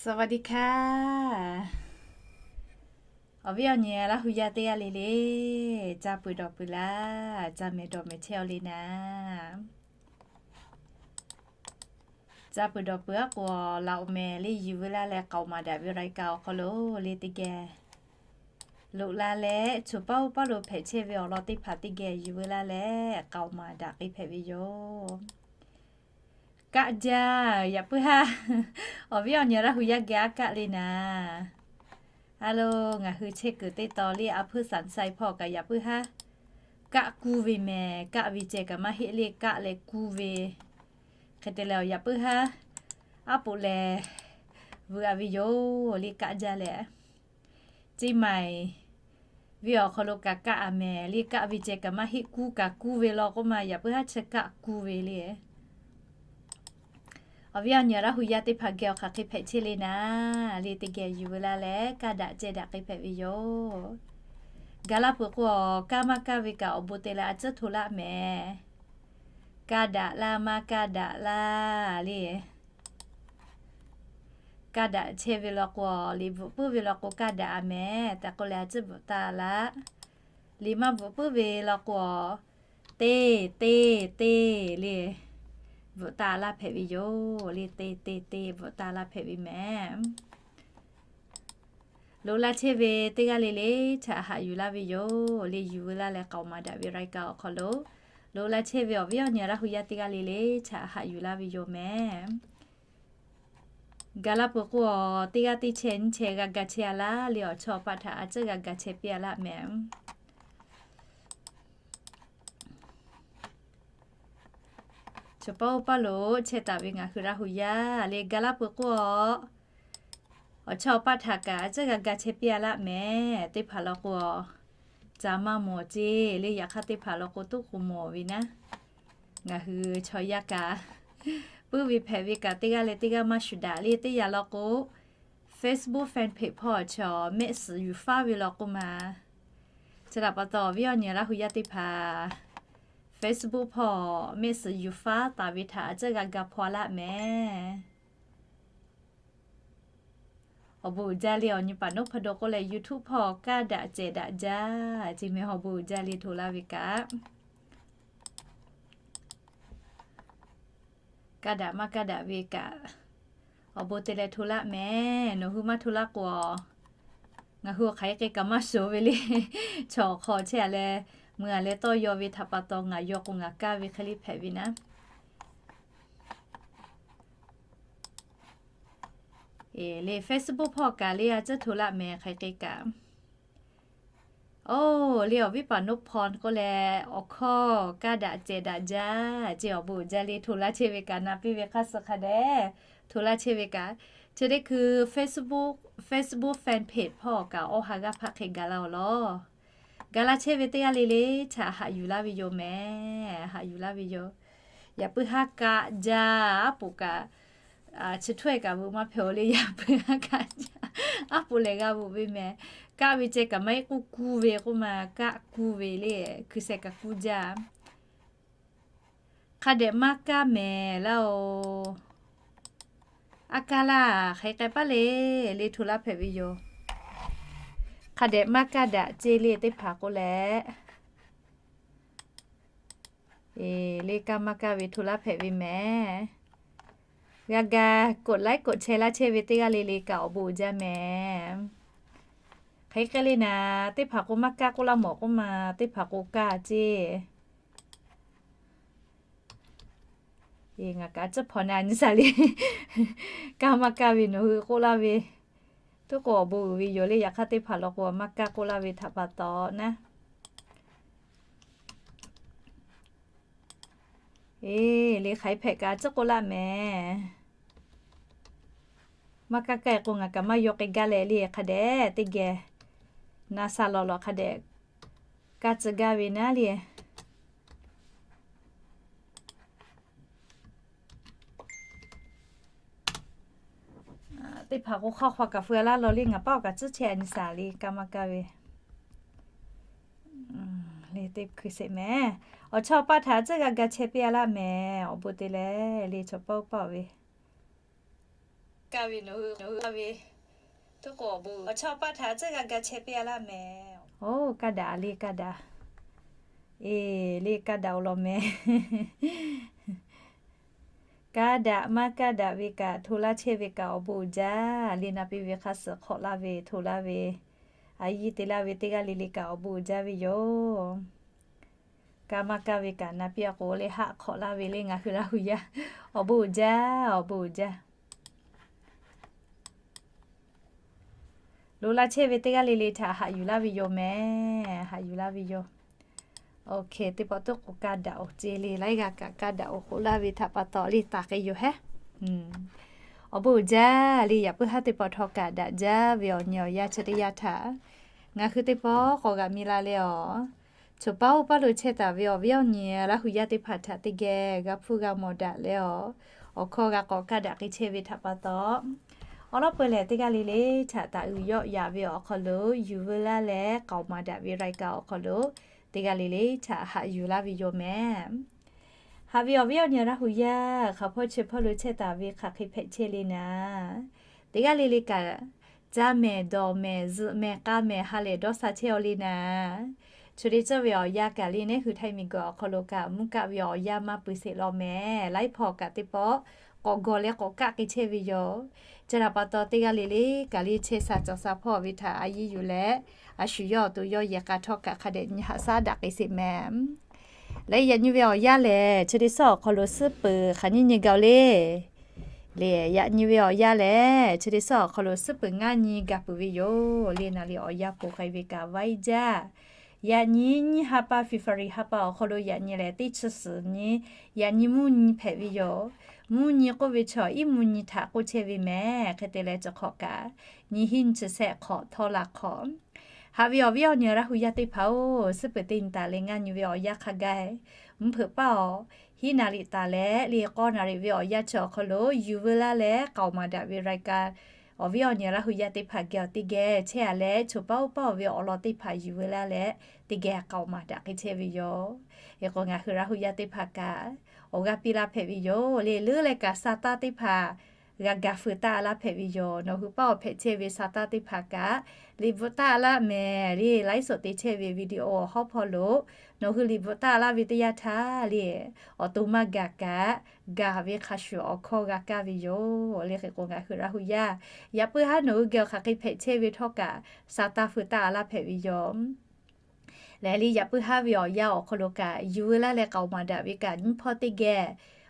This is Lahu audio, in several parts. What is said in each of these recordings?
สวัสดีค่ะ Awˬ viˉ awˬ nyi Laˇ hu yaˇ teˇ g'aˇ le le, ca peuˬ dawˬ peuˬ laˇ, ca mehˬ dawˬ mehˬ chehˇ-aw le naˍ. Ca peuˬ dawˬ peuˬ aˉ k'o, laꞈ awˬ mehˍ le yuˬ veu laˇ leh k'aoˍ maˍ daꞈ ve รายการ awˬ hk'aw lo le teˇ geh loꞈ la leh, choˬ paˇ oˇ paˇ lo hpehꞈ chehˇ ve awˬ lawn teˇ hpaˍ teˇ geh yuˬ veu laˇ leh k'aoˍ maˍ daꞈ k'ai hpehꞈ ve yoˬ. Kaˆ jaˇ, yaꞈ puiˉ haˉ awˬ viˉ awˬ nyi Laˇ hu yaˇ geh aˉ kaˆ le naˍ. A lo, ngaˬ hui chehˇ kuiˬ teˇ taw le a hpuiˇ สามชัย hpawˇ kaꞈ yaꞈ puiˉ haˉ kaˆ kuˇ ve mehˍ. Kaˆ ve ceh kaꞈ maˇ heˆ le, kaˆ leh kuˇ ve. Hk'e te leh awˬ yaꞈ puiˉ haˉ aˉ poꞈ lehˬ vuiˬ a ve yoˬ le kaˆ jaˇ leh. Ceˇ maiˍ ve awˬ hk'aw lo kaꞈ kaˆ a mehˍ le, kaˆ ve ceh kaꞈ maˇ heˆ, kuˇ kaꞈ kuˇ ve law k'oˆ ma, yaꞈ puiˉ haˉ chi kaˆ kuˇ ve le. Awˬ viˉ awˬ nyi Laˇ hu yaˇ teˇ hpaˍ geh awˬ hk'aˬ hk'e hpehꞈ chehˇ le naˍ le teˇ geh yuˬ veu laˇ leh kaˇ daꞈ ceh daꞈ k'ai hpehꞈ ve yoˬ. Ga laˇ peuˬ k'o, kaˇ maˇ kaˇ ve kaꞈ awˬ bon te leh a ciˉ hto laˇ mehˍ. Kaˇ daꞈ laˇ maˇ kaˇ daꞈ laˇ le. Kaˇ daꞈ chehˇ ve law k'o, liꞈ bvuhꞈ puiˉ ve law k'o kaˇ daꞈ a mehˍ tehꞈ k'oˆ leh a ciˉ bvuhꞈ taˍ laˇ. Liꞈ maˇ bvuhꞈ puiˉ ve law k'o, teˇ teˇ teˇ le bvuhꞈ taˍ laˇ hpehꞈ ve yoˬ le. Teˇ teˇ teˇ bvuhꞈ taˍ laˇ hpehꞈ ve mehˍ. Loꞈ la chehˇ ve teˇ g'aˇ le le htaꞈ haꞈ yuˬ laˇ ve yoˬ le. Yuˬ veu laˇ leh k'aoˍ maˍ daꞈ ve รายการ awˬ hk'aw lo loꞈ la chehˇ ve awˬ viˉ awˬ nyi Laˇ hu yaˇ teˇ g'aˇ le le htaꞈ haꞈ yuˬ laˇ ve yoˬ mehˍ. Ga laˇ peuˬ k'o, teˇ g'aˇ teˇ chehˇ nyiˇ chehˇ g'a ga chehˇ a laˇ le. Awˬ chawˇ awˬ paˆ htaꞈ a ciˉ g'a ga chehˇ piˇ a laˇ mehˍ. Choˬ paˇ oˇ paˇ lo chehˇ taˍ ve ngaˬ hui Laˇ hu yaˇ le ga laˇ peuˬ k'o, awˬ chawˇ awˬ paˆ htaꞈ kaꞈ a ciˉ g'a ga chehˇ piˇ a laˇ mehˍ. Teˇ hpaˍ law k'o, ca maˇ mawˬ ceˇ le. Yaꞈ hk'aˇ teˇ hpaˍ law k'o tuˉ k'o mawˬ ve naˉ. Ngaˬ hui chaw yaˇ kaꞈ puiˉ ve hpehꞈ ve kaꞈ teˇ g'aˇ leh teˇ g'aˇ maˇ shuˍ daꞈ le. Teˇ yanˇ law k'o, Facebook fan page hpawˇ chaw mehˆ suhˍ yuˬ faˉ ve law k'oˆ ma, chi htaꞈ pa taw awˬ viˉ awˬ nyi Laˇ hu yaˇ teˇ hpaˍ Facebook hpawˇ mehˆ suhˍ yuˬ faˉ taˍ ve htaꞈ a ciˉ g'a ga hpaw laˇ mehˍ. Awˬ bon uiˍ jaˇ le awˬ nyi paˍ noˉ hpaˇ daw k'oˆ leh YouTube hpawˇ kaˇ daꞈ cehˬ daꞈ jaˇ ceˇ mehˍ. Awˬ bon uiˍ jaˇ le hto laˇ ve kaꞈ, kaˇ daꞈ maˇ kaˇ daꞈ ve kaꞈ, awˬ bon te leh hto laˇ mehˍ. Nawˬ hui maˇ hto laˇ k'o, ngaˬ hui awˬ hk'aˬ hk'e kaꞈ maˇ shoˍ ve le. Chaw awˬ hk'aw chehˇ a leh, mui a leh tawˇ yaw ve htaꞈ pa taw ngaˬ yaw k'o ngaˬ kaˇ ve hk'e le hpehꞈ ve naˉ. Eˬ le Facebook hpawˇ kaꞈ le a ciˉ hto laˇ mehˍ hk'aˬ hk'e kaꞈ. Oˇ le awˬ viˉ paˍ noˉ hpaw k'oˆ leh awˬ hkawˇ kaˇ daꞈ cehˬ daꞈ jaˇ ceˇ. Awˬ bon uiˍ jaˇ le hto laˇ chehˇ ve kaꞈ na piˇ ve hk'aˇ suh hk'a dehꞈ hto laˇ chehˇ ve kaꞈ, chi teˇ hkui Facebook, Facebook fan page hpawˇ kaꞈ awˇ ha g'aˇ hpaˆ hk'e gaˬ la awˬ lawn. Gaˬ la chehˇ ve teˇ g'aˇ le le htaꞈ haꞈ yuˬ laˇ ve yoˬ mehˍ. Haꞈ yuˬ laˇ ve yoˬ. Yaꞈ puiˉ haˉ kaˆ jaˇ aˉ poꞈ kaꞈ, chi htawˇ e kaꞈ veu maˇ hpehꞈ-o le. Yaꞈ puiˉ haˉ kaˆ jaˇ aˉ poꞈ lehˬ g'a veuꞈ ve mehˍ. Kaˆ ve ceh kaꞈ maˇ heˆ k'o kuˇ ve k'oˆ ma, kaˆ kuˇ ve le, hkui sheh kaꞈ kuˇ jaˇ. Hk'a dehꞈ maˇ kaˇ mehˍ laˇ-oˬ. A kaˇ laˇ hk'aˬ hk'e k'ai paˉ le, le hto laˇ hpehꞈ ve yoˬ. Hk'a dehꞈ maˇ kaˇ daꞈ ceˇ le teˇ hpaˍ k'oˆ leh, eˬ le kaˇ maˇ kaˇ ve hto laˇ hpehꞈ ve mehˍ. G'a ga กดไลค์ กดแชร์ laˇ chehˇ ve teˇ g'aˇ le le kaꞈ awˬ bon uiˍ jaˇ mehˍ. Hk'aˬ hk'e k'ai le naˍ, teˇ hpaˍ k'o maˇ kaˇ k'oˆ laˇ mawˬ k'oˆ ma, teˇ hpaˍ k'o kaˇ ceˇ. Eˬ, ngaˬ kaꞈ a ciˉ hpaw na nyi shaˍ le. Kaˇ maˇ kaˇ ve nawˬ hui k'oˆ laˇ ve, tuˉ k'o awˬ bon uiˍ ve yoˬ le. Yaꞈ hk'aˇ teˇ hpaˍ law k'o maˇ kaˇ k'oˆ laˇ ve htaꞈ pa taw naˉ. Eˬ, le hk'aˬ hk'e hpehꞈ kaꞈ a ciˉ k'oˆ laˇ mehˍ. Maˇ kaˇ kaˇ e k'o ngaˬ kaꞈ maˇ yaw k'ai gaˇ leh le hk'a dehꞈ teˇ geh na sha lawˬ lawˬ hk'a dehꞈ kaˇ tcuh gaˇ ve naˉ le. Teˇ hpaˍ k'o hk'aw hk'aw kaꞈ feu laˇ law le, ngaˬ paˆ awˬ kaꞈ tcuhˉ chehˇ a nyi shaˍ le kaˇ maˇ kaˇ ve. Le teˇ hkui sheˍ mehˍ. Awˬ chawˇ paˆ htaꞈ a ciˉ g'a ga chehˇ piˇ a laˇ mehˍ. Awˬ bon te leh le chaw paˆ oˇ paˆ ve Kaˇ ve nawˬ hui, nawˬ hui kaˇ ve, tuˉ k'o awˬ bon awˬ chawˇ paˆ htaꞈ tcuhˇ g'a ga chehˇ piˇ a laˇ mehˍ. Oˇ, kaˇ daꞈ le, kaˇ daꞈ. Eˬ, le kaˇ daꞈ-oˬ law mehˍ. Kaˇ daꞈ maˇ kaˇ daꞈ ve kaꞈ, hto laˇ chehˇ ve kaꞈ awˬ bon uiˍ jaˇ le. Na piˇ ve hk'a suhˍ hk'awꞈ laˇ ve, hto laˇ ve, a yiˇ te laˇ ve teˇ g'aˇ le le kaꞈ awˬ bon uiˍ jaˇ ve yoˬ. Kaˇ maˇ kaˇ ve kaꞈ na piˇ a k'o le, haˆ hk'awꞈ laˇ ve le ngaˬ hui Laˇ hu yaˇ. Awˬ bon uiˍ jaˇ, awˬ bon uiˍ jaˇ. Loꞈ la chehˇ ve teˇ g'aˇ le le htaꞈ haꞈ yuˬ laˇ ve yoˬ mehˍ, haꞈ yuˬ laˇ ve yoˬ. Oˇ hk'e teˇ pawˆ tuˉ k'o kaˇ daꞈ-oˬ ce le, laiˉ g'aˇ kaꞈ kaˇ daꞈ-oˬ k'oˆ laˇ ve htaꞈ pa taw le taˍ k'ai yoˬ hehˉ. Awˬ bon uiˍ jaˇ le, yaꞈ puiˉ haˉ teˇ pawˆ htawˇ kaꞈ daꞈ jaˇ ve awˬ nyi awˬ yanˇ chi teˇ yanˇ htaꞈ ngaˬ hui teˇ pawˆ k'awꞈ g'aꞈ mi la leh awˬ, choˬ paˉ oˇ paˉ lo chehˇ taˍ ve awˬ viˉ awˬ nyi Laˇ hu yaˇ teˇ hpaˍ htaꞈ teˇ geh g'a hpuˇ g'a mawˬ daꞈ leh awˬ, awˬ hkawˇ g'a k'awꞈ kaˇ daꞈ k'ai chehˇ ve htaꞈ pa taw, awˬ lawn peuˬ lehˬ teˇ g'aˇ le le htaꞈ taˍ uiˍ yawˆ yaꞈ ve awˬ hk'aw lo yuˬ veu laˇ leh k'aoˍ maˍ daꞈ ve รายการ awˬ hk'aw lo teˇ g'aˇ le le htaꞈ haꞈ yuˬ laˇ ve yoˬ mehˍ. Haꞈ ve awˬ viˉ awˬ nyi Laˇ hu yaˇ, hk'aˬ hpawˇ chi hpawˇ lo chehˇ taˍ ve hk'aˬ hk'e hpehꞈ chehˇ le naˍ, teˇ g'aˇ le le kaꞈ caˇ mehˍ dawˬ mehˍ zuhꞈ mehˍ k'a mehˍ ha lehˬ dawˇ sha chehˇ aw le naˍ. Chi te cawˇ ve awˬ yanˇ kaꞈ le neˉ hui Htaiˇ miˬguiˬ awˬ hk'aw lo kaꞈ mvuhˇ kaˆ ve awˬ yanˇ maˇ pui sheˍ law mehˍ. Laiˉ hpawˇ kaꞈ teˇ pawˆ k'awꞈ gawˬ leh k'awꞈ kaˆ k'ai chehˇ ve yoˬ. Chi htaꞈ pa taw teˇ g'aˇ le le kaꞈ le chehˇ sha cawˬ sha hpawˇ ve htaꞈ a yiˇ yuˬ leh, a shu yawˇ awˬ to yawˇ yehˬ k'a htawˇ kaꞈ hk'a dehꞈ nyi haꞈ shaˉ daꞈ k'ai sheˍ mehˍ. Leh yaꞈ nyi ve awˬ yanˇ lehˬ chi te suhˉ awˬ hk'aw lo suhˉ peuˬ hk'aˬ nyiˇ nyi gaˬ-oˬ le. Le yaꞈ nyi ve awˬ yanˇ lehˬ chi te suhˉ awˬ hk'aw lo suhˉ peuˬ ngaˇ nyi gaˬ peuˬ ve yoˬ le. Naˍ liꞈ awˬ yanˇ poˬ k'ai ve kaꞈ vaiˇ jaˇ. Yaꞈ nyi nyiˇ ha pa February ha pa awˬ hk'aw lo yaꞈ nyi lehˬ teˇ chi suhˍ nyi, yaꞈ nyi mvuhˇ nyi hpehꞈ ve yoˬ. Mvuhˇ nyi k'oˆ ve chaw iˉ mvuhˇ nyi htaꞈ k'oˆ chehˇ ve mehˍ. Hk'e te leh chi hk'awꞈ kaꞈ nyi hiˉ nyi chi shehˆ hk'awꞈ htawˇ la hk'awꞈ. Haꞈ ve awˬ viˉ awˬ nyi Laˇ hu yaˇ teˇ hpaˍ-oˬ, suhˉ peuˬ teˇ nyi taˍ leh ngaˇ nyi ve awˬ yanˇ hk'a gaˇ mvuhˇ hpeuꞈ paˇ awˬ hiˉ naˍ riˍ taˍ leh le k'awˇ naˍ riˍ ve awˬ yanˇ chi awˬ hk'aw lo yuˬ veu laˇ leh k'aoˍ maˍ daꞈ ve รายการ awˬ viˉ awˬ nyi Laˇ hu yaˇ teˇ hpaˍ geh awˬ teˇ geh chehˇ a leh choˬ paˉ oˇ paˉ awˬ ve awˬ lawn teˇ hpaˍ yuˬ veu laˇ leh teˇ geh k'aoˍ maˍ daꞈ k'ai chehˇ ve yoˬ. Hk'e k'o ngaˬ hui Laˇ hu yaˇ teˇ hpaˍ kaꞈ awˬ g'aˇ piˇ laˇ hpehꞈ ve yoˬ le. Leuˉ leh kaꞈ sa taˇ teˇ hpaˍ g'a gaˬ feu taˆ laˇ hpehꞈ ve yoˬ. Nawˬ hui paˇ awˬ hpehꞈ chehˇ ve sa taˇ teˇ hpaˍ kaꞈ liꞈ bvuhꞈ taˆ laˇ mehˍ le. Laiˉ suhˍ te chehˇ ve video awˬ hawˉ hpawˇ lo nawˬ hui liꞈ bvuhꞈ taˆ laˇ ve teˇ yanˇ htaˇ le awˬ to maˇ gaˬ kaꞈ gaˬ ve hk'a shuˍ awˬ hkawˇ g'a kaˇ ve yoˬ le. Hk'e k'o ngaˬ hui Laˇ hu yaˇ yaꞈ puiˉ haˉ nawˬ hui geh awˬ hk'aˬ hk'e hpehꞈ chehˇ ve htawˇ kaꞈ sa taˇ feu taˆ laˇ hpehꞈ ve yoˬ. Lehˬ le yaꞈ puiˉ haˉ ve awˬ yanˇ awˬ hk'aw lo kaꞈ yuˬ veu laˇ leh k'aoˍ maˍ daꞈ ve kaꞈ nyiˇ hpawˇ teˇ geh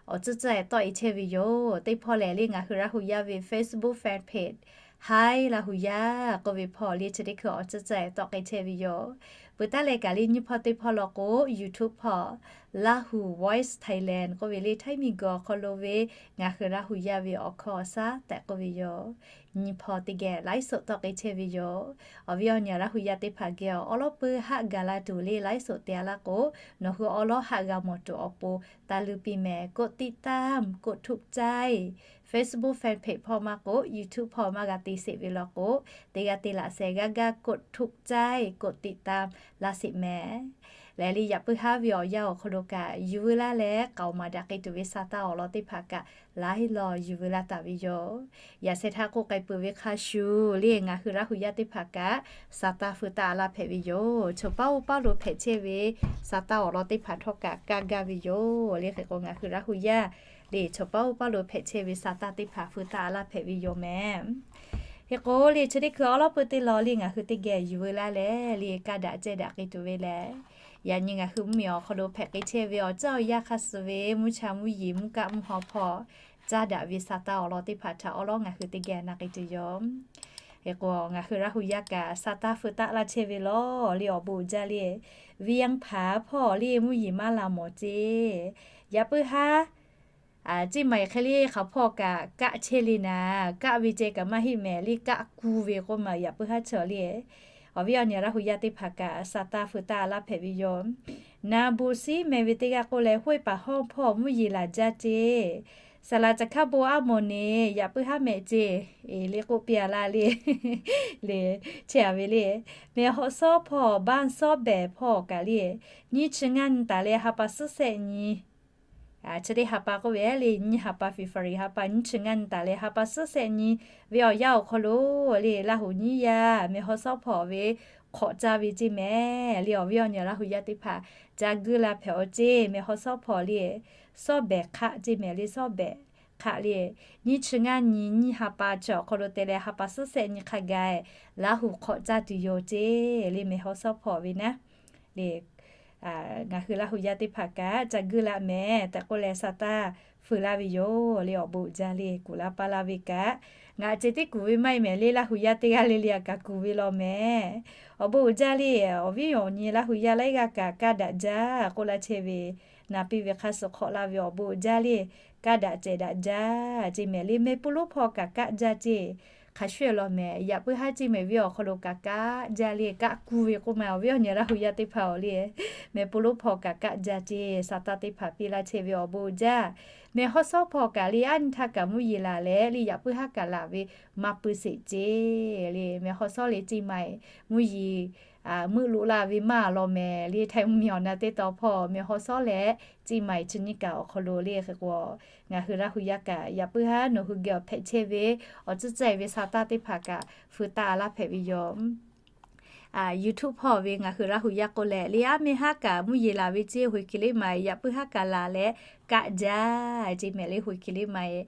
awˬ tcuhˇ tcuhˇ-e tawˆ e chehˇ ve yoˬ. Teˇ hpawˇ lehˬ le ngaˬ hui Laˇ hu yaˇ ve Facebook fan page Hi Laˇ hu yaˇ k'oˆ ve hpawˇ le chi teˇ hkui awˬ tcuhˇ tcuhˇ-e tawˆ k'ai chehˇ ve yoˬ. Peuˬ taˉ leh kaꞈ le nyiˇ hpawˇ teˇ hpawˇ law k'o YouTube hpawˇ Laˇ hu Voice Thailand k'oˆ ve le Htaiˇ miˬguiˬ awˬ hk'aw lo ve ngaˬ hui Laˇ hu yaˇ ve awˬ hkawˇ awˬ shaˉ tehꞈ k'oˆ ve yoˬ. Nyi hpawˇ teˇ geh laiˉ suhˍ tawˆ k'ai chehˇ ve yoˬ. Awˬ viˉ awˬ nyi Laˇ hu yaˇ teˇ hpaˍ geh awˬ awˉ lawˉ peuˇ haˆ gaˬ la tuˬ le laiˉ suhˍ te a laˇ k'o, nawˬ hui awˬ lawˉ haˆ g'a mawˬ tuˬ awˬ pon taˇ luˇ piˇ mehˍ. กดติดตาม กดถูกใจ Facebook fan page hpawˇ maˇ k'o YouTube hpawˇ maˇ g'a te sheˍ ve law k'o, teˇ g'aˇ te laꞈ sheh g'aˇ gaˇ กดถูกใจ กดติดตาม laˇ sheˍ mehˍ. Lehˬ le yaꞈ puiˉ haˉ ve awˬ yanˇ awˬ hk'aw lo kaꞈ yuˬ veu laˇ leh k'aoˍ maˍ daꞈ k'ai tuˬ ve sa taˇ awˬ lawn teˇ hpaˍ kaꞈ laiˉ law yuˬ veu laˇ taˍ ve yoˬ. Yaꞈ sheh htaˇ k'oˆ k'ai peuˬ ve hk'a shuˍ le ngaˬ hui Laˇ hu yaˇ teˇ hpaˍ kaꞈ sa taˇ feu taˆ laˇ hpehꞈ ve yoˬ. Choˬ paˉ oˇ paˉ lo hpehꞈ chehˇ ve sa taˇ awˬ lawn teˇ hpaˍ htawˇ kaꞈ kaˇ gaˇ ve yoˬ le. Hk'e k'o ngaˬ hui Laˇ hu yaˇ le choˬ paˉ oˇ paˉ lo hpehꞈ chehˇ ve sa taˇ teˇ hpaˍ feu taˆ laˇ hpehꞈ ve yoˬ mehˍ. Hk'e k'o le chi teˇ hkui awˬ lawˉ peuˇ teˇ law le ngaˬ hui teˇ geh yuˬ veu laˇ leh le kaˇ daꞈ cehˇ daꞈ k'ai tuˬ ve lehˬ, yaꞈ nyi ngaˬ hui mvuhˇmiˬ awˬ hk'aw lo hpehꞈ k'ai chehˇ ve awˬ ceuˬ awˬ yanˇ hk'a suh ve mvuhˇ cha mvuhˇ yeˬ mvuhˇ kaˆ mvuhˇ haw hpawˇ caˇ daꞈ ve sa taˇ awˬ lawn teˇ hpaˍ htaꞈ awˬ lawˉ ngaˬ hui teˇ geh na k'ai tuˬ yoˬ. Hk'e k'o ngaˬ hui Laˇ hu yaˇ kaꞈ sa taˇ feu taˆ laˇ chehˇ ve law le awˬ bon uiˍ jaˇ le. Vianˇ hpaˍ hpawˇ le mvuhˇ yeˬ maˇ la mawˬ ceˇ. Yaꞈ puiˉ haˉ ceˇ maˬ hk'e le hk'aˬ hpawˇ kaꞈ kaˆ chehˇ le naˍ, kaˆ ve ceh kaꞈ maˇ heˆ mehˍ le kaˆ ku ve k'oˆ ma yaꞈ puiˉ haˉ chaw le. Awˬ viˉ awˬ nyi Laˇ hu yaˇ teˇ hpaˍ kaꞈ sa taˇ feu taˆ laˇ hpehꞈ ve yoˬ. Na bon siˉ meh ve teˇ g'aˇ k'oˆ leh hoˆ paˍ hawˇ hpawˇ mvuhˇ yeˬ laˬ jaˇ ceˇ. Saˍ laˍ caˬ hkaˇ bon aˉ mawˬ neˬ yaꞈ puiˉ haˉ mehˍ ceˇ. Eˬ le k'oˆ piˇ a laˇ le. Le chehˇ a ve le. Mehˬ hawꞈ sawˉ hpawˇ banˇ sawˉ behˬ hpawˇ kaꞈ le nyiˇ chi ngaˇ nyi taˍ leh ha pa suhˉ shehˆ nyi chi teˇ ha pa k'oˆ ve le, nyiˇ ha pa February ha pa nyiˇ chi ngaˇ nyi taˍ leh ha pa suhˉ shehˆ nyi ve awˬ yanˇ awˬ hk'aw lo le, Laˇ huˍ nyiˇ yaˇ meh haw shawˉ hpawnˬ ve hk'awꞈ caˇ ve ceˇ mehˍ le. Awˬ viˉ awˬ nyi Laˇ huˍ yaˇ teˇ hpaˍ ca guiˇ la hpehꞈ-aw ceˇ. Meh haw shawˉ hpawnˬ le, Sawˉbehˍ hk'aˆ ceˇ mehˍ le, Sawˉbehˍ hk'aˆ le. Nyiˇ chi ngaˇ nyi nyiˇ ha pa chi awˬ hk'aw lo te leh ha pa suhˉ shehˆ nyi hk'a gaˬ Laˇ huˍ hk'awꞈ caˇ tuˬ yoˬ ceˇ le. Meh haw shawˉ hpawnˬ ve naˉ le, ngaˬ hui Laˇ huˍ yaˇ teˇ hpaˍ kaꞈ ca guiˇ la mehˍ tehꞈ k'oˆ leh sa taˇ fuiˍ laˇ ve yoˬ le. Awˬ bon uiˍ jaˇ le, kuˬ la pa la ve kaꞈ, ngaˬ ceh tiˉ kuˬ ve maˇ heˆ mehˍ le, Laˇ huˍ yaˇ teˇ g'aˇ le le kaꞈ kuˬ ve law mehˍ. Awˬ bon uiˍ jaˇ le. Awˬ viˉ awˬ nyi Laˇ huˍ yaˇ laiˉ g'aˇ kaꞈ kaˇ daꞈ jaˇ k'oˆ laˇ chehˇ ve, naˍ piˇ ve hk'a suh hk'awꞈ la ve awˬ bon uiˍ jaˇ le. Kaˇ daꞈ cehˬ daꞈ jaˇ ceˇ mehˍ le. Meh puˇ lonˉ hpawˇ kaꞈ kaˆ jaˇ ceˇ. Hk'a shuˍ law mehˍ, yaꞈ puiˉ haˉ ceˇ mehˍ ve awˬ hk'aw lo kaꞈ kaˆ jaˇ le, kaˆ kuˇ ve k'oˆ ma. Awˬ viˉ awˬ nyi Laˇ huˍ yaˇ teˇ hpaˍ-oˬ le, meh puˇ lonˉ hpawˇ kaꞈ kaˆ jaˇ ceˇ. Sa taˇ teˇ hpaˍ piˇ laˇ chehˇ ve awˬ bon uiˍ jaˇ. Meh haw shawˉ hpawˇ kaꞈ le, aˉ nyi htaˇ kaꞈ mvuhˇ yeˬ laˬ leh le, yaꞈ puiˉ haˉ kaꞈ laˬ ve maˇ pui sheˍ ceˇ le. Meh haw shawˉ le ceˇ ma-e mvuhˇ yeˬ meuˆ loꞈ la ve maˇ law mehˍ le. Htaiˇ mvuhˇ miˬ awˬ na teˇ taw hpawˇ meh haw shawˉ leh ceˇ ma-e chi nyiˇ kaꞈ awˬ hk'aw lo le. Hk'e k'o, ngaˬ hui Laˇ huˍ yaˇ kaꞈ yaꞈ puiˉ haˉ nawˬ hui geh awˬ hpehꞈ chehˇ ve awˬ tcuhˉ cehˬ ve sa taˇ teˇ hpaˍ kaꞈ feu taˆ laˇ hpehꞈ ve yoˬ. YouTube hpawˇ ve ngaˬ hui Laˇ huˍ yaˇ k'oˆ leh le, aˉ meh haˉ kaꞈ mvuhˇ yeˬ laˬ ve ceˇ, hoꞈ hki le ma-e yaꞈ puiˉ haˉ kaꞈ laˬ leh kaˆ jaˇ ceˇ mehˍ le. Hoꞈ hki le ma-e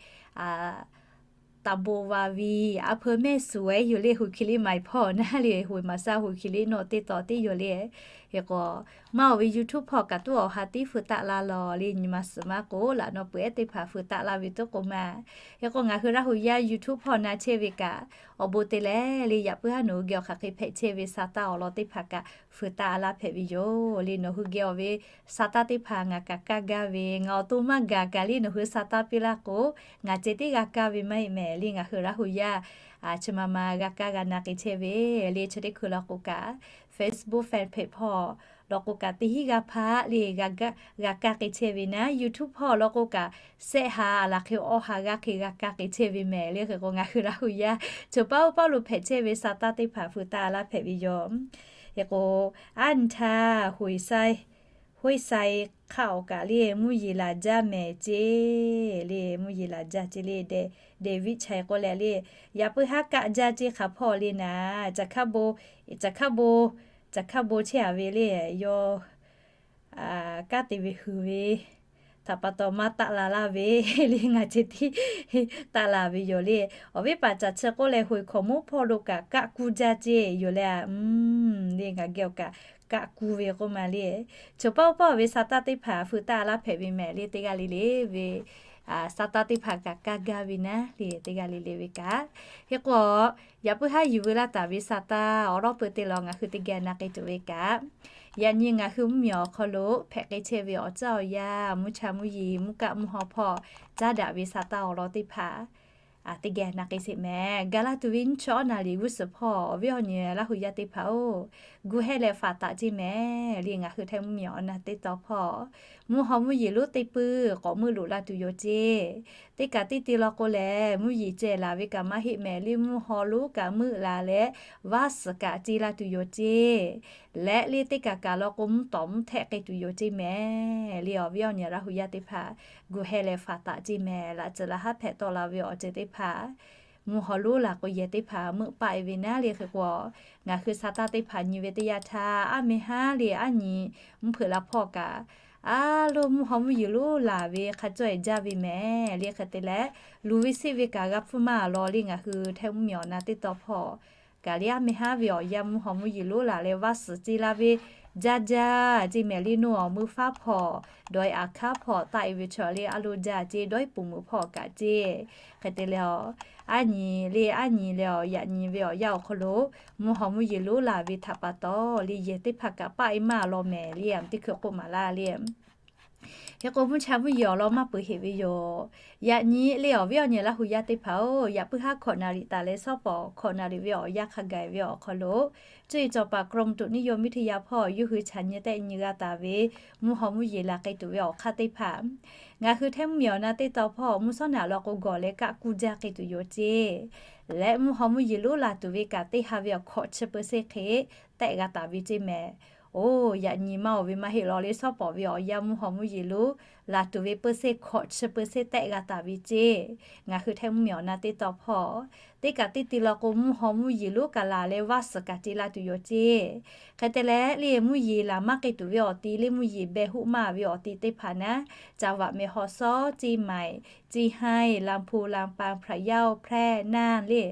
taˍ bon va ve aˉ hpeu mehˆ suhˍ-e yoˬ le. Hoꞈ hki le ma-e hpawˇ naˉ le, hoꞈ maˍ saˇ hoꞈ hki le nawˬ teˇ taw teˇ yoˬ le. Hk'e k'o, maˇ oˬ ve YouTube hpawˇ kaꞈ tuˉ awˬ ha tiˉ feu taˆ la lawˬ le. Nyi ma suhˍ maˇ k'o, laꞈ naw peuˬ ehˉ teˇ hpaˍ feu taˆ laˇ ve tuˉ k'o ma. Hk'e k'o, ngaˬ hui Laˇ huˍ yaˇ YouTube hpawˇ na chehˇ ve kaꞈ, awˬ bon te leh le, yaꞈ puiˉ haˉ nawˬ hui geh awˬ hk'aˬ hk'e hpehꞈ chehˇ ve sa taˇ awˬ lawn teˇ hpaˍ kaꞈ feu taˆ laˇ hpehꞈ ve yoˬ le. Nawˬ hui geh awˬ ve sa taˇ teˇ hpaˍ ngaˬ kaꞈ kaˇ gaˇ ve, ngaˬ awˬ to maˇ gaˬ kaꞈ le, nawˬ hui sa taˇ piˇ laˇ k'o, ngaˬ ceh tiˉ g'a kaˇ ve maˇ heˆ mehˍ le. Ngaˬ hui Laˇ huˍ yaˇ chi ma ma g'a kaˇ g'a na k'ai chehˇ ve le. Chi teˇ hkui law k'o kaꞈ, Facebook fan page hpawˇ law k'o kaꞈ teˇ hinˉ g'aˇ hpaˆ le g'a kaˇ k'ai chehˇ ve naˉ, YouTube hpawˇ law k'o kaꞈ shehˆ ha a laˬ hk'e awˇ ha g'aˇ hk'e g'a kaˇ k'ai chehˇ ve mehˍ le. Hk'e k'o, ngaˬ hui Laˇ huˍ yaˇ choˬ paˉ oˇ paˉ lo hpehꞈ chehˇ ve sa taˇ teˇ hpaˍ feu taˆ laˇ hpehꞈ ve yoˬ. Hk'e k'o, aˉ nyi htaˇ hoꞈ e sai, hoꞈ e sai hk'aˆ awˬ kaꞈ le mvuhˇ yeˬ laˬ jaˇ mehˍ ceˇ le. Mvuhˇ yeˬ laˬ jaˇ ceˇ le. David Chai k'oˆ leh le, yaꞈ puiˉ haˉ kaˆ jaˇ ceˇ hk'aˬ hpawˇ le naˉ, caˬ hkaˇ bon, caˬ hkaˇ bon, caˬ hkaˇ bon chehˇ a ve le, yawˇ kanˉ te ve hui ve htaꞈ pa taw maˇ taˆ la laˇ ve le. Ngaˬ ceh tiˉ taˆ la ve yoˬ le. Awˬ viˉ paˍ caˬ chi k'oˆ leh hoꞈ e hkaoˍ monˇ hpawˇ lo kaꞈ kaˆ kuˇ jaˇ ceˇ yoˬ le. Le ngaˬ geh awˬ kaꞈ kaˆ kuˇ ve k'oˆ ma le. Choˬ paˉ oˇ paˉ ve sa taˇ teˇ hpaˍ feu taˆ laˇ hpehꞈ ve mehˍ le. Teˇ g'aˇ le le ve sa taˇ teˇ hpaˍ kaꞈ kaˇ gaˇ ve naˉ le, teˇ g'aˇ le le ve kaꞈ. Hk'e k'o, yaꞈ puiˉ haˉ yuˬ veu laˇ taˍ ve sa taˇ awˬ lawˉ peu te lawˬ ngaˬ hui teˇ geh na k'ai tuˬ ve kaꞈ, yaꞈ nyi ngaˬ hui mvuhˇ miˬ awˬ hk'aw lo hpehꞈ k'ai chehˇ ve awˬ caˇ awˬ yaˇ, mvuhˇ cha mvuhˇ yeˬ, mvuhˇ kaˆ mvuhˇ haw hpawˇ caˉ daꞈ ve sa taˇ awˬ lawn teˇ hpaˍ teˇ geh na k'ai sheˍ mehˍ. Gaˬ laˇ tuˬ ve nyiˇ chi awˉ naˍ riˍ g'uˇ suhˍ hpawˇ awˬ viˉ awˬ nyi Laˇ huˍ yaˇ teˇ hpaˍ-oˬ, gu hehˇ leh faˍ taˍ ceˇ mehˍ le. Ngaˬ hui Htaiˇ mvuhˇ miˬ awˬ na teˇ taw hpawˇ mvuhˇ haw mvuhˇ yeˬ lonˉ teˇ puiˉ k'awꞈ meuˆ loꞈ la tuˬ yoˬ ceˇ. Teˇ kaꞈ teˇ te law k'o lehˬ, mvuhˇ yeˬ ceh laˬ ve kaꞈ maˇ heˆ mehˍ le, mvuhˇ haw lonˉ kaꞈ meuˆ la leh vaˇ suhˍ kaꞈ ce la tuˬ yoˬ ceˇ. Leh le teˇ kaꞈ kaꞈ law k'o mvuhˇ tawˍ mvuhˇ htehˆ k'ai tuˬ yoˬ ceˇ mehˍ le. Awˬ viˉ awˬ nyi Laˇ huˍ yaˇ teˇ hpaˍ gu hehˇ leh faˍ taˍ ceˇ mehˍ. Laꞈ tcuh laꞈ haˉ hpehꞈ tawˆ la ve awˬ ceuˬ teˇ hpaˍ mvuhˇ haw lonˉ laˬ k'o yehˬ teˇ hpaˍ meuˆ paˆ e ve naˉ le. Hk'e k'o, ngaˬ hui sa taˇ teˇ hpaˍ nyi ve teˇ yanˇ htaˇ, aˉ meh haˉ le aˉ nyi mvuhˇ hpeuꞈ la hpawˇ kaꞈ, aˉ lo mvuhˇ haw mvuhˇ yeˬ lonˉ laˬ ve hk'a cawˇ e jaˇ ve mehˍ le. Hk'e te leh, luˬ ve seˆ ve kaꞈ g'a hpfuhˇ maˇ law le. Ngaˬ hui Htaiˇ mvuhˇ miˬ awˬ na teˇ taw hpawˇ kaꞈ le, aˉ meh haˉ ve awˬ yanˇ mvuhˇ haw mvuhˇ yeˬ lonˉ laˬ leh vaˇ suhˍ ce la ve jaˇ jaˇ ceˇ mehˍ le. Noˇ awˬ meuˇ faˉ hpawˇ, dawˬ e aˬ hkaˉ hpawˇ taˆ e ve chaw le, aˉ lo jaˇ ceˇ, dawˇ iˉ puˍ meuˍ hpawˇ kaꞈ ceˇ. Hk'e te leh, aˉ nyi le aˉ nyi leh awˬ yaꞈ nyi ve awˬ yanˇ awˬ hk'aw lo mvuhˇ haw mvuhˇ yeˬ lonˉ laˬ ve htaꞈ pa taw le, yehˬ teˇ hpaˍ kaꞈ paˆ e maˇ law mehˍ le. Teˇ hkui k'oˆ maˍ laˇ le. Hk'e k'o, mvuhˇ cha mvuhˇ yeˬ awˬ lawn maˇ peuˬ heꞈ ve yoˬ. Yaꞈ nyi le awˬ viˉ awˬ nyi Laˇ huˍ yaˇ teˇ hpaˍ-oˬ, yaꞈ puiˉ haˉ hkawꞈ naˍ riˍ taˍ leh shawˉ pawˍ hkawꞈ naˍ riˍ ve awˬ yanˇ hk'a gaˬ ve awˬ hk'aw lo, cuˇ yiˍ cawˬ paˍ กรมอุตุนิยมวิทยา hpawˇ yawˇ hui chaꞈ nyi tehˆ nyi g'a taˍ ve mvuhˇ haw mvuhˇ yeˬ laˬ k'ai tuˬ ve awˬ hk'aˇ teˇ hpaˍ, ngaˬ hui Htaiˇ mvuhˇ miˬ awˬ na teˇ taw hpawˇ mvuhˇ shawˉ naꞈ law k'o gawˬ leh kaˆ kuˇ jaˇ k'ai tuˬ yoˬ ceˇ. Leh mvuhˇ haw mvuhˇ yeˬ lonˉ laˬ tuˬ ve kaꞈ teˇ ha ve awˬ hkawꞈ chi peu sheˆ hk'e tehˆ g'a taˍ ve ceˇ mehˍ. Oˬ, yaꞈ nyi maˇ oˬ ve maˇ heˆ law le, shawˉ pawˍ ve awˬ yanˇ mvuhˇ haw mvuhˇ yeˬ lonˉ laˬ tuˬ ve เปอร์เซ็นต์ hkawꞈ chi เปอร์เซ็นต์ tehˆ g'a taˍ ve ceˇ. Ngaˬ hui Htaiˇ mvuhˇmiˬ awˬ na teˇ tawn hpawˇ teˇ kaꞈ teˇ ti law k'o, mvuhˇ haw mvuhˇ yeˬ lonˉ kaꞈ laˬ leh vaˇ suhˍ kaꞈ ce la tuˬ yoˬ ceˇ. Hk'e te leh le, mvuhˇ yeˬ laˬ maˇ k'ai tuˬ ve awˬ ti le, mvuhˇ yeˬ beh hoˆ maˇ ve awˬ ti teˇ hpaˍ naˉ, จังหวัดแม่ฮ่องสอน เชียงใหม่ เชียงราย ลำพูน ลำปาง พะเยา แพร่ น่าน le,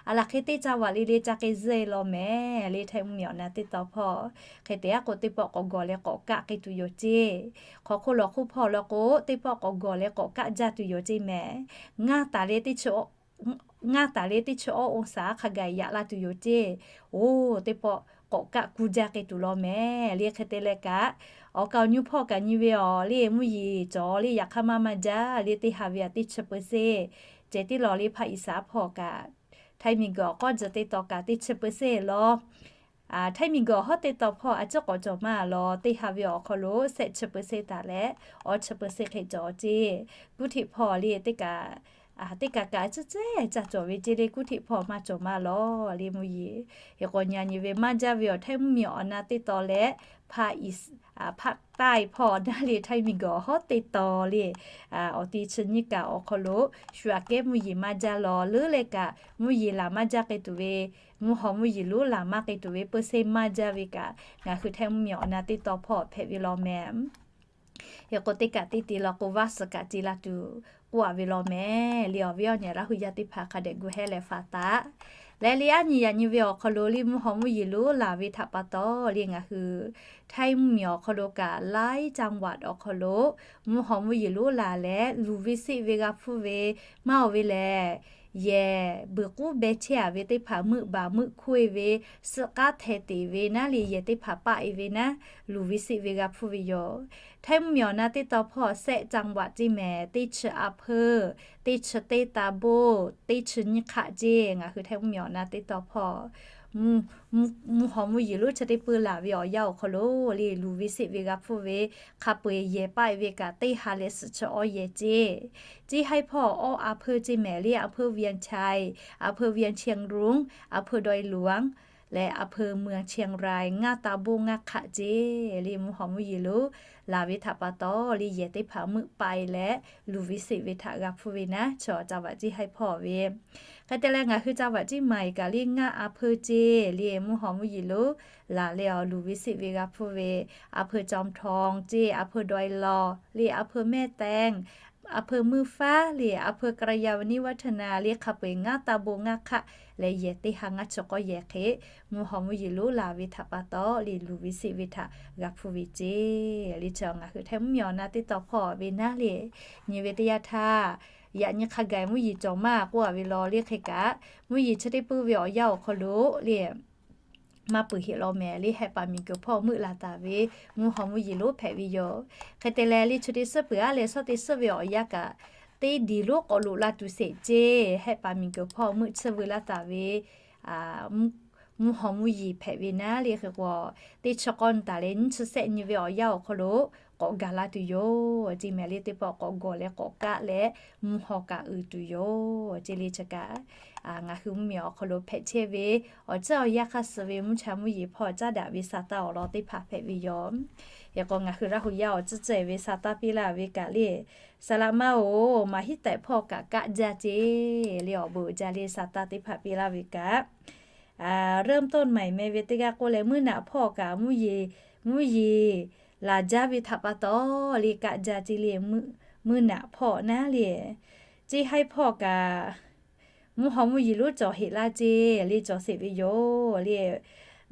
a laˬ hk'e teˇ จังหวัด le le ca k'ai zuhˇ e law mehˍ le, Htaiˇ mvuhˇmiˬ awˬ na teˇ tawn hpawˇ. Hk'e te aˉ k'o, teˇ pawˆ k'awꞈ gawˬ leh k'awꞈ kaˆ k'ai tuˬ yoˬ ceˇ. Hk'aw hk'oˆ lawˬ hk'oˆ hpawˇ law k'o, teˇ pawˆ k'awꞈ gawˬ leh k'awꞈ kaˆ jaˇ tuˬ yoˬ ceˇ mehˍ. Ngaˇ taˍ le teˇ chi ngaˇ taˍ le teˇ chi awˇ องศา hk'a gaˬ yaꞈ la tuˬ yoˬ ceˇ. Oˬ, teˇ pawˆ k'awꞈ kaˆ kuˇ jaˇ k'ai tuˬ law mehˍ le. Hk'e te leh kaꞈ, awˬ kaˍ awˬ nyu hpawˇ kaꞈ nyi ve awˬ le, mvuhˇ yeˬ cawˬ le, yaꞈ hk'aˇ maˇ maˇ jaˇ le, teˇ ha ve aꞈ teˇ chi เปอร์เซ็นต์ ceh tiˉ law le. ภาคอีสาน hpawˇ kaꞈ, Htaiˇ miˬguiˬ awˬ k'awˇ tcuh teˇ tawn kaꞈ teˇ chi เปอร์เซ็นต์ law. Htaiˇ miˬguiˬ awˬ hawˉ teˇ tawn hpawˇ a ciˉ k'awꞈ cawˬ maˇ law, teˇ ha ve awˬ hk'aw lo shehˆ chi เปอร์เซ็นต์ taˍ leh, awˇ chi เปอร์เซ็นต์ hk'e cawˬ ceˇ. Kuˇ hteꞈ hpawˇ le teˇ kaꞈ, teˇ kaꞈ kaꞈ a ciˉ cehˇ ca cawˬ ve ceˇ le, kuˇ hteꞈ hpawˇ maˇ cawˬ maˇ law le mvuhˇ yeˬ. Hk'e k'o, nyi nyi ve maˇ jaˇ ve awˬ Htaiˇ mvuhˇmiˬ awˬ na teˇ tawn leh, ภาคใต้ hpawˇ naˉ le, Htaiˇ miˬguiˬ awˬ hawˉ teˇ tawn le, awˬ ti chi nyiˇ kaꞈ awˬ hk'aw lo shu aꞈ kehˉ mvuhˇ yeˬ maˇ jaˇ law. Leuˉ leh kaꞈ, mvuhˇ yeˬ laˬ maˇ jaˇ k'ai tuˬ ve, mvuhˇ haw mvuhˇ yeˬ lonˉ laˬ maˇ k'ai tuˬ ve เปอร์เซ็นต์ maˇ jaˇ ve kaꞈ, ngaˬ hui Htaiˇ mvuhˇmiˬ awˬ na teˇ tawn hpawˇ hpehꞈ ve law mehˍ. Hk'e k'o, teˇ kaꞈ teˇ ti law k'o, vaˇ suhˍ kaꞈ ce la tuˬ k'oˆ a ve law mehˍ le. Awˬ viˉ awˬ nyi Laˇ hu yaˇ teˇ hpaˍ hk'a dehꞈ gu hehˉ leh faˍ taˍ. Leh le, aˉ nyi yaꞈ nyi ve awˬ hk'aw lo le, mvuhˇ haw mvuhˇ yeˬ lonˉ laˬ ve htaꞈ pa taw le, ngaˬ hui Htaiˇ mvuhˇmiˬ awˬ hk'aw lo kaꞈ ไลฟ์จังหวัด awˬ hk'aw lo mvuhˇ haw mvuhˇ yeˬ lonˉ laˬ leh, luˬ ve seˆ ve g'a hpfuhˇ ve maˇ oˬ ve lehˬ, yehˬ beuˬ k'uˉ beh chehˇ a ve teˇ hpaˍ meuˆ baˬ meuˆ hkoˇ e ve, suhˆ k'aˉ hteh teꞈ ve naˉ le, yehˬ teˇ hpaˍ paˆ e ve naˉ, luˬ ve seˆ ve g'a hpfuhˇ ve yoˬ. Htaiˇ mvuhˇmiˬ awˬ na teˇ tawn hpawˇ แซะจังหวัด ceˇ mehˍ, teˇ chi a hpeuˇ, teˇ chi teˇ ta boˆ, teˇ chi nyiˇ hk'aˆ ceˇ. Ngaˬ hui Htaiˇ mvuhˇmiˬ awˬ na teˇ tawn hpawˇ mvuhˇ haw mvuhˇ yeˬ lonˉ chi teˇ peuˇ laˬ ve awˬ yanˇ awˬ hk'aw lo le, luˬ ve seˆ ve g'a hpfuhˇ ve, hk'a peu eˬ yehˬ paˆ e ve kaꞈ teˇ ha leh suhˍ chi awˇ yehˬ ceˇ. Ceˇ haiˇ hpawˇ awˇ a hpeuˇ ceˇ mehˍ le, a hpeuˇ เวียงชัย, a hpeuˇ เวียงเชียงรุ้ง, a hpeuˇ ดอยหลวง leh a hpeuˇ เมืองเชียงราย ngaˇ ta boˆ ngaˇ hk'aˆ ceˇ le, mvuhˇ haw mvuhˇ yeˬ lonˉ laˬ ve htaꞈ pa taw le, yehˬ teˇ hpaˍ meuˆ paˆ e leh, luˬ ve seˆ ve htaꞈ g'a hpfuhˇ ve naˉ, chaw จังหวัด ceˇ haiˇ hpawˇ ve. Hk'e te leh, ngaˬ hui จังหวัด ceˇ maiˬ kaꞈ le, ngaˇ a hpeuˇ ceˇ le, mvuhˇ haw mvuhˇ yeˬ lonˉ laˬ leh awˬ luˬ ve seˆ ve g'a hpfuhˇ ve, a hpeuˇ จอมทอง ceˇ, a hpeuˇ ดอยหล่อ le, a hpeuˇ แม่แตง, a hpeuˇ ม่วงฟ้า le, a hpeuˇ กัลยาณิวัฒนา le, hk'a peu eˬ ngaˇ ta boˆ ngaˇ hk'aˆ leh, yehˬ teˇ ha ngaˇ chi k'awˇ yehˬ hk'e, mvuhˇ haw mvuhˇ yeˬ lonˉ laˬ ve htaꞈ pa taw le, luˬ ve seˆ ve htaꞈ g'a hpfuhˇ ve ceˇ le. Chi ngaˬ hui Htaiˇ mvuhˇmiˬ awˬ na teˇ tawn hpawˇ ve naˉ le, nyi ve teˇ yanˇ htaˇ, yaꞈ nyi hk'a gaˬ mvuhˇ yeˬ cawˬ maˇ k'oˆ a ve law le. Hk'e kaꞈ, mvuhˇ yeˬ chi teˇ peuˇ ve awˬ yanˇ awˬ hk'aw lo le, maˇ peuˬ heˆ law mehˍ le, hehˆ paˍ miˬguiˬ hpawˇ meuˆ laˬ taˍ ve mvuhˇ haw mvuhˇ yeˬ lonˉ hpehꞈ ve yoˬ. Hk'e te leh, le chi teˇ suhˉ peuˬ aˉ leh shawˉ teˇ suhˉ ve awˬ yanˇ kaꞈ, teˇ diˬ lonˉ k'awꞈ loꞈ la tuˬ sheˍ ceˇ, hehˆ paˍ miˬguiˬ hpawˇ meuˆ tsuhˇ veu laˇ taˍ ve mvuhˇ haw mvuhˇ yeˬ hpehꞈ ve naˉ le. Hk'e k'o, teˇ chi k'awˇ nyi taˍ leh nyiˇ chi sehˆ nyi ve awˬ yanˇ awˬ hk'aw lo k'awꞈ gaˬ la tuˬ yoˬ ceˇ mehˍ le. Teˇ pawˆ k'awꞈ gawˬ leh k'awꞈ kaˆ leh, mvuhˇ haw kaꞈ uiˍ tuˬ yoˬ ceˇ le. Chi kaꞈ, ngaˬ hui mvuhˇmiˬ awˬ hk'aw lo hpehꞈ chehˇ ve awˬ ceuˬ awˬ yanˇ hk'aˇ suh ve mvuhˇ cha mvuhˇ yeˬ hpawˇ caˉ daꞈ ve sa taˇ awˬ lawn teˇ hpaˍ hpehꞈ ve yoˬ. Hk'e k'o, ngaˬ hui Laˇ hu yaˇ awˬ ceuˬ ceuˬ ve sa taˇ piˇ laˇ ve kaꞈ le, saˍ laꞈ ma oˬ, maˍ hiˉ tehꞈ hpawˇ kaꞈ kaˆ jaˇ ceˇ le. Awˬ bon uiˍ jaˇ le, sa taˇ teˇ hpaˍ piˇ laˇ ve kaꞈ, เริ่มต้นใหม่ meh ve teˇ g'aˇ k'oˆ leh, mvuhˇ naꞈ hpawˇ kaꞈ mvuhˇ yeˬ, mvuhˇ yeˬ laˬ jaˇ ve htaꞈ pa taw le, kaˆ jaˇ ceˇ le. Mvuhˇ naꞈ hpawˇ naˉ le, ceˇ haiˇ hpawˇ kaꞈ mvuhˇ haw mvuhˇ yeˬ lonˉ cawˬ heꞈ laˇ ceˇ le, cawˬ sheˍ ve yoˬ le.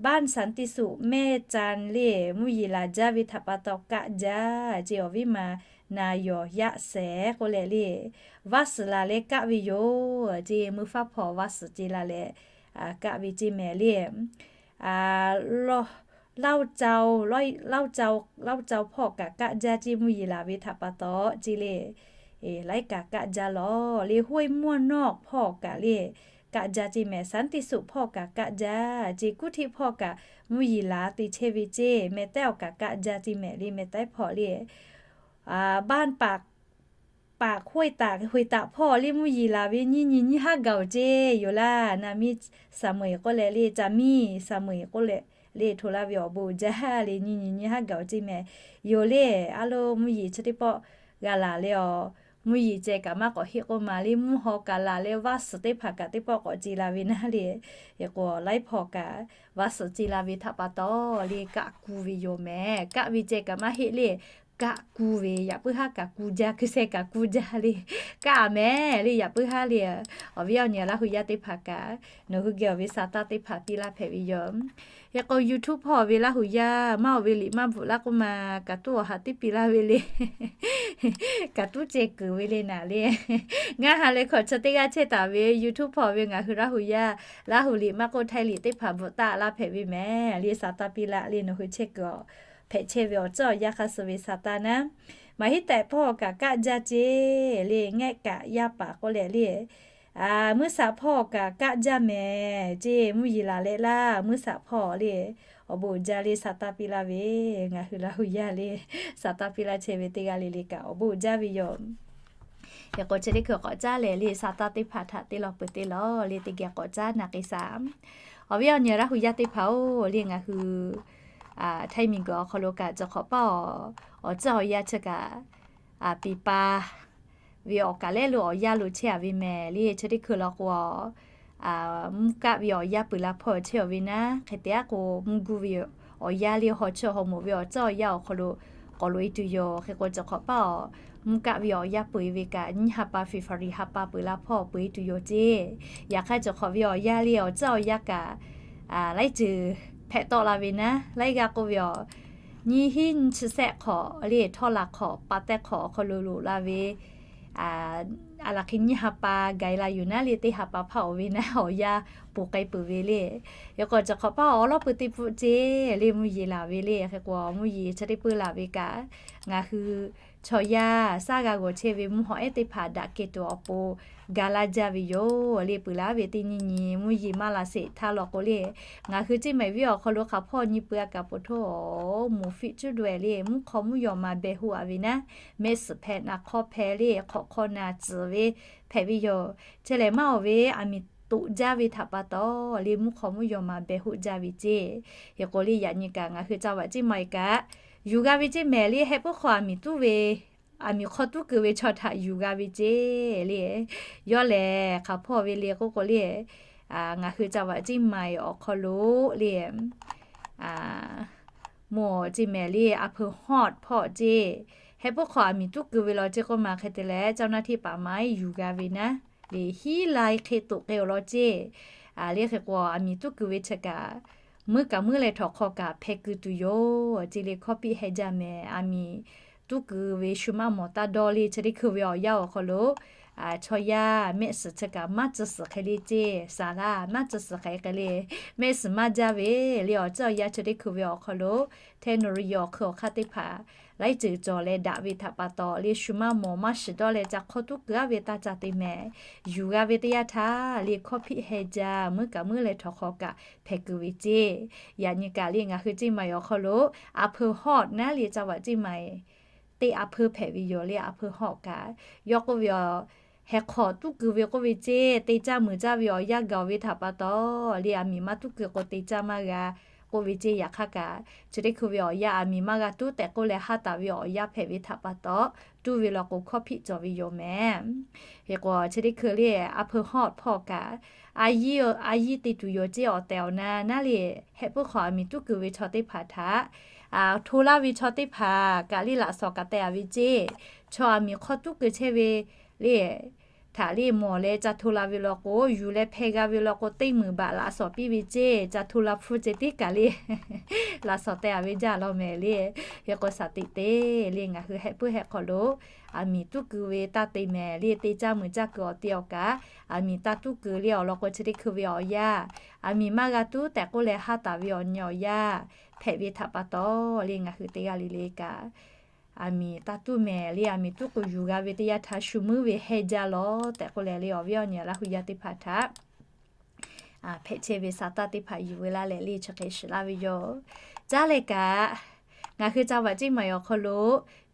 บ้านสันติสุข แม่จันทร์ le, mvuhˇ yeˬ laˬ jaˇ ve htaꞈ pa taw kaˆ jaˇ ceˇ. Awˬ viˉ ma na yawˬ yaˆ shehˍ k'oˆ leh le, vaˇ suhˍ laˬ leh kaˆ ve yoˬ ceˇ. Mvuhˇ faˉ hpawˇ vaˇ suhˍ ce la leh kaˆ ve ceˇ mehˍ le. Laˇ huˍ cau hpawˇ kaꞈ kaˆ jaˇ ceˇ, mvuhˇ yeˬ laˬ ve htaꞈ pa taw ceˇ le. Laiˉ kaꞈ kaˆ jaˇ lawˬ le. ห้วยม่วงนอก hpawˇ kaꞈ le, kaˆ jaˇ ceˇ mehˍ. สันติสุข hpawˇ kaꞈ kaˆ jaˇ ceˇ. กุฏิ hpawˇ kaꞈ mvuhˇ yeˬ laˬ te chehˇ ve ceˇ. แม่แตง awˬ kaꞈ kaˆ jaˇ ceˇ mehˍ le, แม่แตง hpawˇ le. บ้านปาก ปากห้วยตาด ห้วยตาด hpawˇ le, mvuhˇ yeˬ laˬ ve nyiˇ nyi nyiˇ haˉ gaˬ ceˇ yoˬ laˇ. Na miˇ สามี k'oˆ leh le, ca miˇ สามี k'oˆ leh le hto laˇ ve awˬ bon uiˍ jaˇ le nyi nyi nyi haˉ gaˬ awˬ ceˇ mehˍ. Yoˬ le, a lo mvuhˇ yeˬ chi teˇ pawˆ g'a laˬ le awˬ, mvuhˇ yeˬ ceh kaꞈ maˇ k'awꞈ heˆ k'oˆ ma le, mvuhˇ haw kaꞈ laˬ le, vaˇ suhˍ teˇ hpaˍ kaꞈ teˇ pawˆ k'awꞈ ce la ve naˉ le. Hk'e k'o laiˉ hpawˇ kaꞈ vaˇ suhˍ ce la ve htaꞈ pa taw le kaˆ ku ve yoˬ mehˍ. Kaˆ ve ceh kaꞈ maˇ heˆ le, kaˆ ku ve, yaꞈ puiˉ haˉ kaꞈ ku jaˇ, hkui sheh kaꞈ ku jaˇ le. Kaˆ mehˍ le, yaꞈ puiˉ haˉ le. Awˬ viˉ awˬ nyi Laˇ hu yaˇ teˇ hpaˍ kaꞈ nawˬ hui geh awˬ ve sa taˇ teˇ hpaˍ piˇ laˇ hpehꞈ ve yoˬ. Hk'e k'o YouTube hpawˇ ve Laˇ hu yaˇ maˇ oˬ ve liꞈ maˇ bvuhꞈ laˇ k'oˆ ma, kaꞈ tuˉ awˬ ha teˇ piˇ laˇ ve le. Kaꞈ tuˉ ceh kuiˬ ve le naˍ le. Ngaˇ ha leh hkawꞈ chi teˇ g'aˇ chehˇ taˍ ve YouTube hpawˇ ve ngaˬ hui Laˇ hu yaˇ, Laˇ hu liꞈ maˇ k'oˆ Htaiˇ liꞈ teˇ hpaˍ bvuhꞈ taˆ laˇ hpehꞈ ve mehˍ le. Sa taˇ piˇ laˇ le, nawˬ hui chehˇ kuiˬ awˬ hpehꞈ chehˇ ve awˬ ceuˬ awˬ yanˇ hk'aˇ suh ve sa taˇ naˉ, maˍ hiˉ tehꞈ hpawˇ kaꞈ kaˆ jaˇ ceˇ le, ngehˆ kaꞈ yaˇ paˍ k'oˆ leh le. Muiˉ saꞈ hpawˇ kaꞈ kaˆ jaˇ mehˍ ceˇ, mvuhˇ yeˬ laˬ leh laˇ, muiˉ saꞈ hpawˇ le. Awˬ bon uiˍ jaˇ le, sa taˇ piˇ laˇ ve, ngaˬ hui Laˇ hu yaˇ le, sa taˇ piˇ laˇ chehˇ ve teˇ g'aˇ le le kaꞈ awˬ bon uiˍ jaˇ ve yoˬ. Hk'e k'o chi teˇ hkui k'awꞈ caˉ leh le sa taˇ teˇ hpaˍ htaꞈ te lawˬ peuˬ te lawˬ le teˇ geh k'awꞈ caˉ naˍ k'e sa. Awˬ viˉ awˬ nyi Laˇ hu yaˇ teˇ hpaˍ-oˬ le, ngaˬ hui Htaiˇ miˬ guiˬ awˬ hk'aw lo kaꞈ cawˬ hk'awꞈ paˇ awˬ, awˬ ceuˬ awˬ yanˇ chi kaꞈ piˍ pa ve awˬ kaꞈ lehˉ lo awˬ yanˇ lo chehˇ a ve mehˍ le. Chi teˇ hkui law k'o, mvuhˇ kaˆ ve awˬ yanˇ peuˬ la hpawˇ chehˇ a ve naˉ, hk'e te aˉ k'o mvuhˇ guˇ ve awˬ yanˇ le haw cheuˇ haw moˍ ve awˬ ceuˬ awˬ yanˇ awˬ hk'aw lo k'awꞈ loꞈ e tuˬ yoˬ. Hk'e k'o cawˬ hk'awꞈ paˇ awˬ, mvuhˇ kaˆ ve awˬ yanˇ peuˬ ve kaꞈ nyiˇ ha pa February ha pa peuˬ la hpawˇ peuˬ e tuˬ yoˬ ceˇ. Yaꞈ hk'aˇ cawˬ hk'awꞈ ve awˬ yanˇ le awˬ ceuˬ awˬ yanˇ kaꞈ laiˉ ceuˬ hpehꞈ tawˆ la ve naˉ, laiˉ g'aˇ k'oˆ ve awˬ nyiˇ hinˉ nyiˇ chi sehˆ hk'awꞈ le, htawˇ la hk'awꞈ pa tehˇ hk'awꞈ awˬ hk'aw lo loꞈ la ve, a la hk'e nyiˇ ha pa gaˬ e la yuˬ naˉ le, teˇ ha pa hpaˇ oˬ ve naˉ awˬ yanˇ ponˬ k'ai peuˬ ve le. Yaꞈ k'o cawˬ hk'awꞈ paˇ awˬ lawˉ pui teˇ pfuhˆ ceˇ le mvuhˇ yeˬ laˬ ve le. Hk'e k'o mvuhˇ yeˬ chi teˇ peuˬ laˬ ve kaꞈ ngaˬ hui chaw yaˇ shaˉ g'a g'awˬ chehˇ ve mvuhˇ hawˬ ehˉ teˇ hpaˍ daꞈ keh tuˬ awˬ pon ga laˇ jaˇ ve yoˬ le. Peuˬ laˇ ve teˇ nyi nyi mvuhˇ yeˬ maˇ la sheˍ htaˇ law k'o le, ngaˬ hui ceˇ mehˍ viˉ awˬ hk'aw lo hk'aˬ hpawˇ nyi pui a kaꞈ po htoˇ, moˍ fiˆ cuˉ daweh le mvuhˇ hk'aw mvuhˇ yaw ma beh hoˆ a ve naˉ, mehˆ suhˍ hpehꞈ naˍ hk'awˇ hpehꞈ le hk'awꞈ hk'aw naˍ tcuhˍ ve hpehꞈ ve yoˬ. Chi lehˬ maˇ oˬ ve aˬ miˍ toꞈ jaˇ ve htaꞈ pa taw le mvuhˇ hk'aw mvuhˇ yaw ma beh hoˆ jaˇ ve ceˇ. Hk'e k'o le yaꞈ nyi kaꞈ ngaˬ hui ca vaꞈ ceˇ ma e kaꞈ yuˬ g'a ve ceˇ mehˍ le, heh puiˉ hk'aw aˬ miˍ tuˉ ve, aˬ miˍ hk'aw tuˉ keu ve chaw htaꞈ yuˬ g'a ve ceˇ le. Yawˇ lehˬ hk'aˬ hpawˇ ve le k'oˆ k'o le, ngaˬ hui ca vaꞈ ceˇ ma e awˬ hk'aw lo le, mvuhˇ ceˇ mehˍ le, a peu hawˇ hpawˇ ceˇ, heh puiˉ hk'aw aˬ miˍ tuˉ keu ve law ceˇ k'oˆ ma hk'e te leh เจ้าหน้าที่ป่าไม้ yuˬ g'a ve naˉ le, hiˉ lai hk'e toꞈ k'e awˬ lawn ceˇ. Le hk'e k'o aˬ miˍ tuˉ keu ve chi kaꞈ muiˉ kaꞈ muiˉ leh htawnˍ hk'aw kaꞈ hpeh keu tuˬ yoˬ ceˇ le. Hkawˇ piˇ heh jaˇ mehˍ, aˬ miˍ tuˉ keu ve shu maˇ mawˬ taˇ dawˇ le. Chi teˇ hkui ve awˬ yanˇ awˬ hk'aw lo chaw yaˇ mehˆ suhˍ chi kaꞈ maˇ tcuh suhˍ hk'e le ceˇ, saˍ laˇ maˇ tcuh suhˍ hk'e hk'e le, mehˆ suhˍ maˇ jaˇ ve le. Awˬ ceuˬ awˬ yanˇ chi teˇ hkui ve awˬ hk'aw lo technology awˬ hk'eun awˬ hk'aˇ teˇ hpaˍ laiˉ ceuˬ cawˬ leh daꞈ ve htaꞈ pa taw le shu maˇ mawˬ maˇ shiˍ dawˇ leh ca hk'awˇ tuˉ keu aˉ ve taˇ ca te mehˍ. Yuˬ g'a ve teˇ yanˇ htaˇ le hkawˇ piˇ heh jaˇ, muiˉ kaꞈ muiˉ leh htawnˍ hk'aw kaꞈ hpeh keu ve ceˇ. Yaꞈ nyi kaꞈ le ngaˬ hui ceˇ ma e awˬ hk'aw lo a peu hawˇ naˉ le ca vaꞈ ceˇ ma e teˇ a peu hpehꞈ ve yoˬ le. A peu hawˇ kaꞈ yawˇ k'oˆ ve a, heh hk'aw tuˉ keu ve k'oˆ ve ceˇ, te caˇ muiˬ caˇ ve awˬ yanˇ gaˬ ve htaꞈ pa taw le, aˬ miˍ maˇ tuˉ keu k'o te caˇ maˇ g'a k'oˆ ve ceˇ. Yaꞈ hk'aˇ kaꞈ chi teˇ hkui ve awˬ yanˇ aˬ miˍ maˇ g'a tuˉ tehꞈ k'oˆ leh haˉ taˍ ve awˬ yanˇ hpehꞈ ve htaꞈ pa taw, tuˉ ve law k'o hkawˇ piˇ cawˬ ve yoˬ mehˍ. Hk'e k'o chi teˇ hkui le a peu hawˇ hpawˇ kaꞈ a yiˇ te tuˬ yoˬ ceˇ. Awˬ tehˬ awˬ na naˉ le, heh puiˉ hk'aw aˬ miˍ tuˉ keu ve chaw teˇ hpaˍ htaꞈ hto laˇ ve chaw teˇ hpaˍ kaꞈ le laꞈ shawnˍ kaꞈ teh a ve ceˇ. Chaw aˬ miˍ hk'aw tuˉ keu chehˇ ve le htaꞈ le mawˬ leh ca hto la ve law k'o, yuˬ leh hpeh g'a ve law k'o, teˇ meunˍ baꞈ laꞈ shawnˍ piˇ ve ceˇ. Ca hto la hpfuhˇ ceh tiˉ kaꞈ le laꞈ shawnˍ teh a ve jaˇ law mehˍ le. Hk'e k'o shaˍ tiꞈ te le ngaˬ hui heh puiˉ heh hk'aw lo aˬ miˍ tuˉ keu ve taˇ te mehˍ le. Te caˇ muiˬ caˇ keu awˬ te awˬ kaꞈ aˬ miˍ taˇ tuˉ keu le awˬ lawn k'o chi teˇ hkui ve awˬ yanˇ aˬ miˍ maˇ g'a tuˉ tehꞈ k'oˆ leh haˉ taˍ ve awˬ nyi awˬ yanˇ hpehꞈ ve htaꞈ pa taw le ngaˬ hui teˇ g'aˇ le le kaꞈ aˬ miˍ taˇ tuˉ mehˍ le. Aˬ miˍ tuˉ k'o yuˬ g'a ve teˇ yanˇ htaˇ shu muiˉ ve heh jaˇ lawˬ tehꞈ k'oˆ leh le awˬ viˉ awˬ nyi Laˇ hu yaˇ teˇ hpaˍ htaꞈ hpehꞈ chehˇ ve sa taˇ teˇ hpaˍ yuˬ ve laˇ leh le chi hk'e shiˍ laˇ ve yoˬ. Caˉ leh kaꞈ ngaˬ hui ca vaꞈ ceˇ ma e awˬ hk'aw lo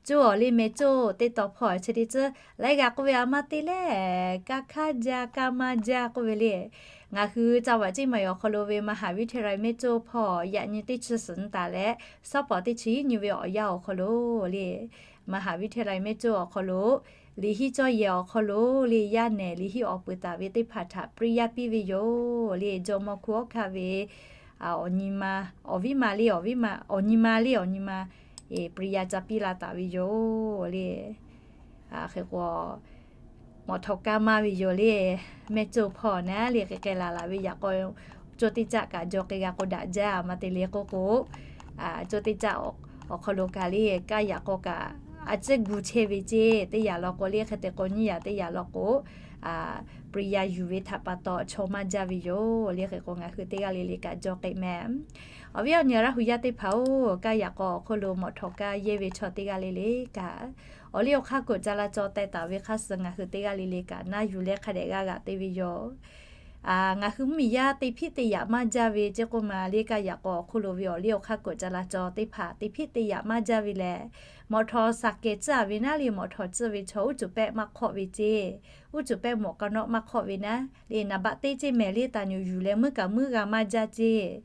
coˇ awˬ le meh coˇ teˇ taw hpawˇ chi teˇ tcuhˉ laiˉ g'a k'oˆ ve a maˇ te leh, ka hkaˇ jaˇ ka maˇ jaˇ k'oˆ ve le. Ngaˬ hui จังหวัดเชียงใหม่ awˬ hk'aw lo ve มหาวิทยาลัยแม่โจ้ hpawˇ yaꞈ nyi teˇ chi suhˍ nyi taˍ leh, shaˉ pawˍ teˇ chi nyi ve awˬ yanˇ awˬ hk'aw lo le, มหาวิทยาลัยแม่โจ้ awˬ hk'aw lo, liꞈ hiˆ cawˇ yehˬ awˬ hk'aw lo le, yaˇ nehˬ liꞈ hiˆ awˬ peuˬ taˍ ve teˇ hpaˍ htaꞈ ปริญญา piˇ ve yoˬ le. Jawˇmawˇ hk'u awˉ hkaˇ ve awˬ nyi ma, awˬ viˉ ma le, awˬ viˉ ma, awˬ nyi ma le, awˬ nyi ma, ปริญญา ca piˇ la taˍ ve yoˬ le. Hk'e k'o, mawꞈ htawꞈ kaˇ maˇ ve yoˬ le. แม่โจ้ hpawˇ naˉ le, k'ai k'ai laˬ laˬ ve yaꞈ k'aw, co teˇ caˆ kaꞈ jaw k'ai g'a k'o daꞈ jaˇ, maˇ te le k'oˆ k'o, co teˇ caˆ awˬ hk'aw lo kaꞈ le, kaˇ yaꞈ k'aw kaꞈ a ciˉ gu chehˇ ve ceˇ. Teˇ yanˇ law k'o le, hk'e te k'o nyiˇ yanˇ teˇ yanˇ law k'o, ปริญญา yuˬ ve htaꞈ pa taw chaw maˇ jaˇ ve yoˬ le. Hk'e k'o ngaˬ hui teˇ g'aˇ le le kaꞈ jaw k'ai mehˍ. Awˬ viˉ awˬ nyi Laˇ huˍ yaˇ teˇ hpaˍ-oˬ, kaˇ yaꞈ k'aw awˬ hk'oˆ lo mawꞈ htawꞈ kaˇ yehˇ ve chaw teˇ g'aˇ le le kaꞈ, awˬ liˇ awˬ hk'aˇ k'oꞈ ca la caw teh taˍ ve hk'aˇ suh ngaˬ hui teˇ g'aˇ le le kaꞈ naˇ yuˬ leh hk'a dehꞈ g'a g'aꞈ te ve yoˬ. Ngaˬ hui mvuhˇmiˬ yaˇ te hpiˆ te yaꞈ maˇ jaˇ ve ceˇ k'oˆ ma le, kaˇ yaꞈ k'aw awˬ hk'oˆ lo ve awˬ liˇ awˬ hk'aˇ k'oꞈ ca la caw teˇ hpaˍ te hpiˆ te yaꞈ maˇ jaˇ ve lehˬ, mawꞈ htawꞈ shaˍ kehˬ tcuhˉ ve naˉ le, mawꞈ htawꞈ tcuhˉ ve chaw uˉ cuˬ pehˆ maˇ hk'awˆ ve ceˇ. Uˉ cuˬ pehˆ mawꞈ ka nawˆ maˇ hk'awˆ ve naˉ le, naˍ baꞈ teˇ ceˇ mehˍ le, taˍ nyuˬ yuˬ leh muiˉ kaꞈ muiˉ g'a maˇ jaˇ ceˇ.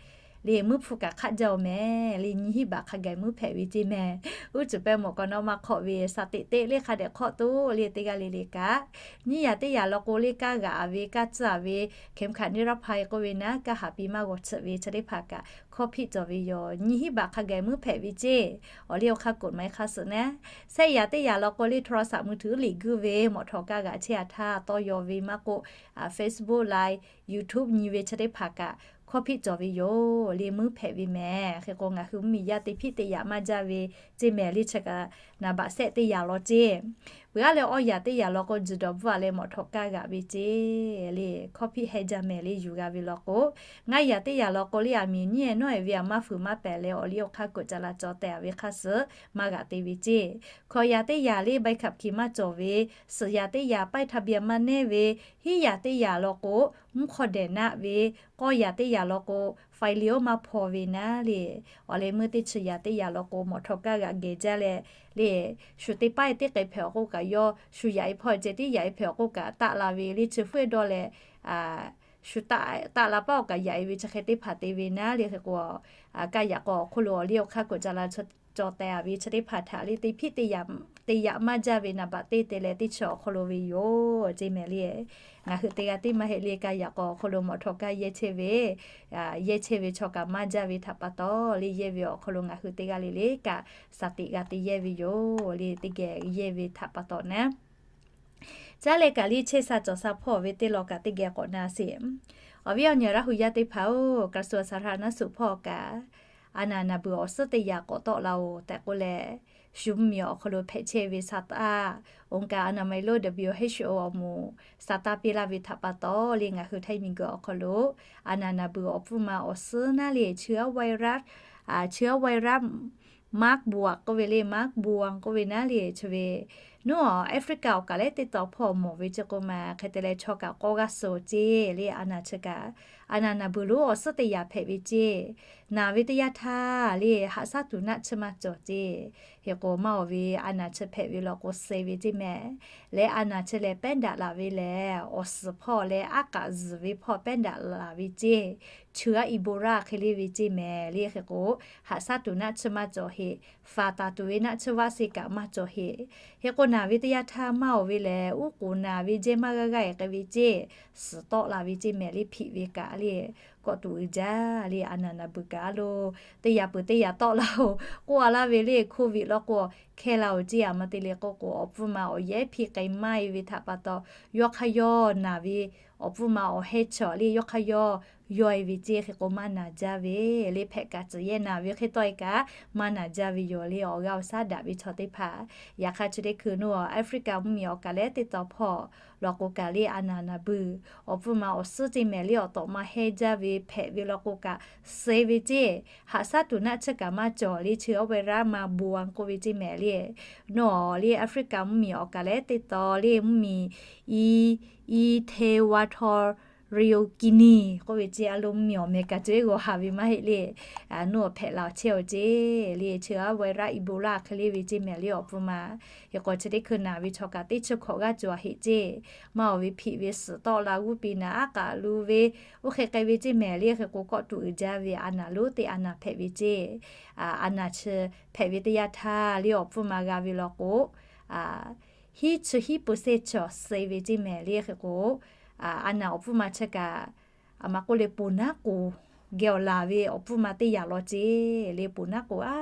Le muiˉ hpu kaꞈ hk'aˆ jaˇ-oˬ mehˍ le, nyiˇ hinˉ baꞈ hk'a gaˬ muiˉ hpehꞈ ve ceˇ mehˍ. Uˉ cuˬ pehˆ mawꞈ ka nawˆ maˇ hk'awˆ ve, shaˍ teꞈ teˆ le hk'a dehꞈ hk'awˆ tuˬ le, teˇ g'aˇ le le kaꞈ, nyiˇ yanˇ teˇ yanˇ law k'o le kaˇ g'aꞈ ve, kaˇ tcuhˉ ve, เข็มขัดนิรภัย k'oˆ ve naˉ, kaˇ haˍ piˇ maˇ g'awˬ tsuhꞈ ve chi teˇ hpaˍ kaꞈ hkawˇ hpiˆ cawˬ ve yoˬ. Nyiˇ hinˉ baꞈ hk'a gaˬ muiˉ hpehꞈ ve ceˇ. Awˬ liˇ awˬ hk'aˇ k'oꞈ ma e hk'aˇ suh naˉ, shehˆ yanˇ teˇ yanˇ law k'o le โทรศัพท์มือถือ liꞈ guˇ ve mawꞈ htawꞈ kaˇ g'aꞈ chehˇ a htaˇ tawˇ yaw ve maˇ k'oˆ, Facebook Live, YouTube nyi ve chi teˇ hpaˍ kaꞈ hkawˇ hpiˆ cawˬ ve yoˬ le, muiˉ hpehꞈ ve mehˍ. Hk'e k'o ngaˬ hui mvuhˇmiˬ yaˇ te hpiˆ te yaꞈ maˇ jaˇ ve ceˇ mehˍ le, chi kaꞈ naˍ baꞈ shehˆ teˇ yanˇ law ceˇ. Peuˬ aˉ leh awˇ yanˇ teˇ yanˇ law k'o, juˬ dawˬ bvuhˆ a leh mawꞈ htawꞈ kaˇ g'aꞈ ve ceˇ le, hkawˇ hpiˆ heh jaˇ mehˍ le, yuˬ g'a ve law k'o, ngaˇ yanˇ teˇ yanˇ law k'o le, aˬ miˍ nyiˇ e nawˉ e ve aˬ maˇ fuiˍ maˇ pehˍ leh awˬ liˇ awˬ hk'aˇ k'oꞈ ca la caw teh a ve hk'aˇ suh maˇ g'aꞈ te ve ceˇ. Hkawꞈ yanˇ teˇ yanˇ le ใบขับขี่ maˇ cawˬ ve, suhˍ yanˇ teˇ yanˇ ป้ายทะเบียน maˇ nehˉ ve, hiˉ yanˇ teˇ yanˇ law k'o mvuhˇ hk'awˇ dehˬ naˆ ve, k'awˇ yanˇ teˇ yanˇ law k'o ไฟเลี้ยว maˇ hpaw ve naˉ le, awˬ leh meuˇ teˇ chi yanˇ teˇ yanˇ law k'o mawꞈ htawꞈ kaˇ g'aꞈ geh jaˇ leh le, shu teˇ paˉ teˇ k'ai hpehꞈ awˬ k'oˆ kaꞈ yawˇ, shu yaꞈ e hpawˇ ceh tiˉ yaꞈ e hpehꞈ awˬ k'oˆ kaꞈ taˆ la ve le, chi hpfuhˆ dawˇ leh, shu taˆ la paˉ awˬ kaꞈ yaꞈ e ve chi hk'e teˇ hpaˍ te ve naˉ le. Hk'e k'o, kaˇ yaꞈ k'aw awˬ hk'oˆ lo awˬ liˇ awˬ hk'aˇ k'oꞈ ca la caw teh a ve chi teˇ hpaˍ htaꞈ le te hpiˆ te yaꞈ maˇ jaˇ ve naˍ baꞈ teˇ te leh teˇ chi awˬ hk'aw lo ve yoˬ ceˇ mehˍ le. Ngaˬ hui teˇ g'aˇ tiˉ maˇ heˆ le, kaˇ yaꞈ k'aw awˬ hk'oˆ lo mawꞈ htawꞈ kaˇ yehˇ chehˇ ve, yehˇ chehˇ ve chaw kaꞈ maˇ jaˇ ve htaꞈ pa taw le, yehˇ ve awˬ hk'aw lo ngaˬ hui teˇ g'aˇ le le kaꞈ shaˍ teꞈ g'a te yehˇ ve yoˬ le, teˇ geh yehˇ ve htaꞈ pa taw naˉ. Caˉ leh kaꞈ le chehˇ sha cawˬ sha hpawˇ ve teˇ law kaꞈ teˇ geh k'awꞈ na sheˍ. Awˬ viˉ awˬ nyi Laˇ huˍ yaˇ teˇ hpaˍ-oˬ, กระทรวงสาธารณสุข hpawˇ kaꞈ, a naˍ naˍ beuˬ awˬ suhˉ teˇ yanˇ k'awꞈ tawˆ la-oˬ tehꞈ k'oˆ leh, shu mvuhˇmiˬ awˬ hk'aw lo hpehꞈ chehˇ ve สต., องค์การอนามัยโลก WHO awˬ moˍ สต.piˇ laˇ ve htaꞈ pa taw le, ngaˬ hui Htaiˇ miˬguiˬ awˬ hk'aw lo a naˍ naˍ beuˬ awˬ pfuhˇ ma awˬ suhˉ naˉ le, เชื้อไวรัส, เชื้อไวรัส Marburg k'oˆ ve le, Marburg k'oˆ ve naˉ le, chi ve nuˉ awˬ Africa awˬ kaˍ lehˉ teˇ taw hpawˇ mawˬ ve ceˇ k'oˆ ma. Hk'e te leh chaw kaꞈ k'awˇ g'aˇ suh ceˇ le, a naˍ chi kaꞈ, a naˍ naˍ beuˬ lonˉ awˬ suhˉ teˇ yanˇ hpehꞈ ve ceˇ. Naˬ ve teˇ yanˇ htaˇ le, haꞈ shaˉ tuˬ naˆ chi maˇ cawˬ ceˇ. Hk'e k'o, maˇ awˬ ve a naˍ chi hpehꞈ ve law k'o suh ve ceˇ mehˍ. Leh a naˍ chi lehˬ pehˉ daꞈ laˬ ve lehˬ, awˬ suhˍ hpawˇ leh aˉ k'aꞈ zuhˬ ve hpawˇ pehˉ daꞈ laˬ ve ceˇ. Chi aˉ Ebola hk'e le ve ceˇ mehˍ le. Hk'e k'o, haꞈ shaˉ tuˬ naˆ chi maˇ cawˬ heꞈ. Faˍ taˍ tuˬ ve naˆ chi vaˆ se kaꞈ maˇ cawˬ heꞈ. Hk'e k'o, naˬ ve teˇ yanˇ htaˇ maˇ awˬ ve lehˬ, uˉ k'oˍ naˬ ve jehˇ maˇ g'aˇ g'aˇ e k'ai ve ceˇ. Suhˍ tawˆ la ve ceˇ mehˍ le, hpiꞈ ve kaꞈ le. Kawˆ tuˬ uiˍ jaˇ le, a naˍ naˍ beuˬ kaꞈ a lo teˇ yanˇ peuˬ teˇ yanˇ tawˆ la-oˬ k'oˆ a laˇ ve le, โควิด law k'o, hkehˇ la-oˬ ceˇ a, maˇ te le k'oˆ k'o, awˬ pfuhˇ ma awˬ yehˉ hpiˇ k'ai maˇ e ve htaꞈ pa taw, yawˇ hk'aˇ yawˇ naˬ ve awˬ pfuhˇ ma awˬ hehˉ chi le yawˇ hk'aˇ yawˇ yaw e ve ceˇ. Hk'e k'o, maˇ naˬ jaˇ ve le, hpehꞈ kaꞈ tcuh yehˇ naˬ ve hk'e tawˆ e kaꞈ maˇ naˬ jaˇ ve yoˬ le, awˬ g'aˇ awˬ shaˉ daꞈ ve chaw teˇ hpaˍ. Yaꞈ hk'aˇ chi teˇ hkui nuˇ awˬ Africa mvuhˇmiˬ awˬ kaˍ lehˉ teˇ taw hpawˇ law k'o kaꞈ le, a naˍ naˍ beuˬ awˬ pfuhˇ ma awˬ suhˉ ceˇ mehˍ le, awˬ tawꞈ ma heh jaˇ ve hpehꞈ ve law k'o kaꞈ suh ve ceˇ. Haꞈ shaˉ tuˬ naˆ chi kaꞈ maˇ cawˬ le, chi aˉ ve raˇ ma bon a k'oˆ ve ceˇ mehˍ le. Nuˇ awˬ le Africa mvuhˇmiˬ awˬ kaˍ lehˉ teˇ taw le mvuhˇmiˬ i, i te wa taw Riokini k'oˆ ve ceˇ, a lo mvuhˇmiˬ awˬ meh kaꞈ cawˬ eˉ g'aw haˍ ve maˇ heˆ le. Nuˇ awˬ hpehꞈ la awˬ chehˇ awˬ ceˇ le. Chi a virus Ebola hk'e le ve ceˇ mehˍ le awˬ pfuhˇ ma. Hk'e k'o chi teˇ hkui naˬ ve chaw kaꞈ teˇ chi hkawꞈ g'aˇ cawˬ heˆ ceˇ. Maˇ awˬ ve hpiꞈ ve suhˍ tawˆ la g'uˇ piˇ naˍ aˉ k'aꞈ lu ve, oˇ hk'e k'ai ve ceˇ mehˍ le. Hk'e k'o kawˆ tuꞈ uiˍ jaˇ ve a naˍ lonˉ teˇ a naˍ hpehꞈ ve ceˇ. A naˍ chi hpehꞈ ve teˇ yanˇ htaˇ le awˬ pfuhˇ ma g'a ve law k'o, hiˉ chi hiˉ เปอร์เซ็นต์ chaw suh ve ceˇ mehˍ le. Hk'e k'o a naˍ awˬ pfuhˇ ma chi kaꞈ, a ma k'oˆ le ponˬ naˉ k'oˍ geh awˬ laˬ ve awˬ pfuhˇ ma teˇ yanˇ law ceˇ le. Ponˬ naˉ k'oˍ a,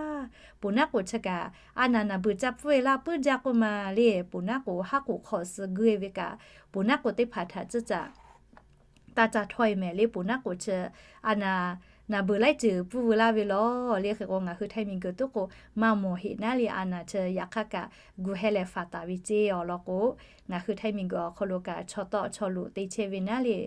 ponˬ naˉ k'oˍ chi kaꞈ a naˍ naˍ beuˬ ca pfuhˇ ve laˇ puiˉ jaˇ k'oˆ ma le. Ponˬ naˉ k'oˍ haˉ k'oˍ hk'awꞈ suh guˇ e ve kaꞈ, ponˬ naˉ k'oˍ teˇ hpaˍ htaꞈ tcuhˉ caꞈ taˇ ca htawˇ e mehˍ le. Ponˬ naˉ k'oˍ chi a naˍ naˍ beuˬ laiˉ ceuˬ pfuhˇ veu laˇ ve law le. Hk'e k'o ngaˬ hui Htaiˇ miˬguiˬ tuˉ k'o maˇ mawˬ heˆ naˉ le. A naˍ chi yaꞈ hk'aˇ kaꞈ gu heh leh faˍ taˍ ve ceˇ awˬ lawn k'o, ngaˬ hui Htaiˇ miˬguiˬ awˬ hk'aw lo kaꞈ chaw tawˆ chaw loꞈ te chehˇ ve naˉ le.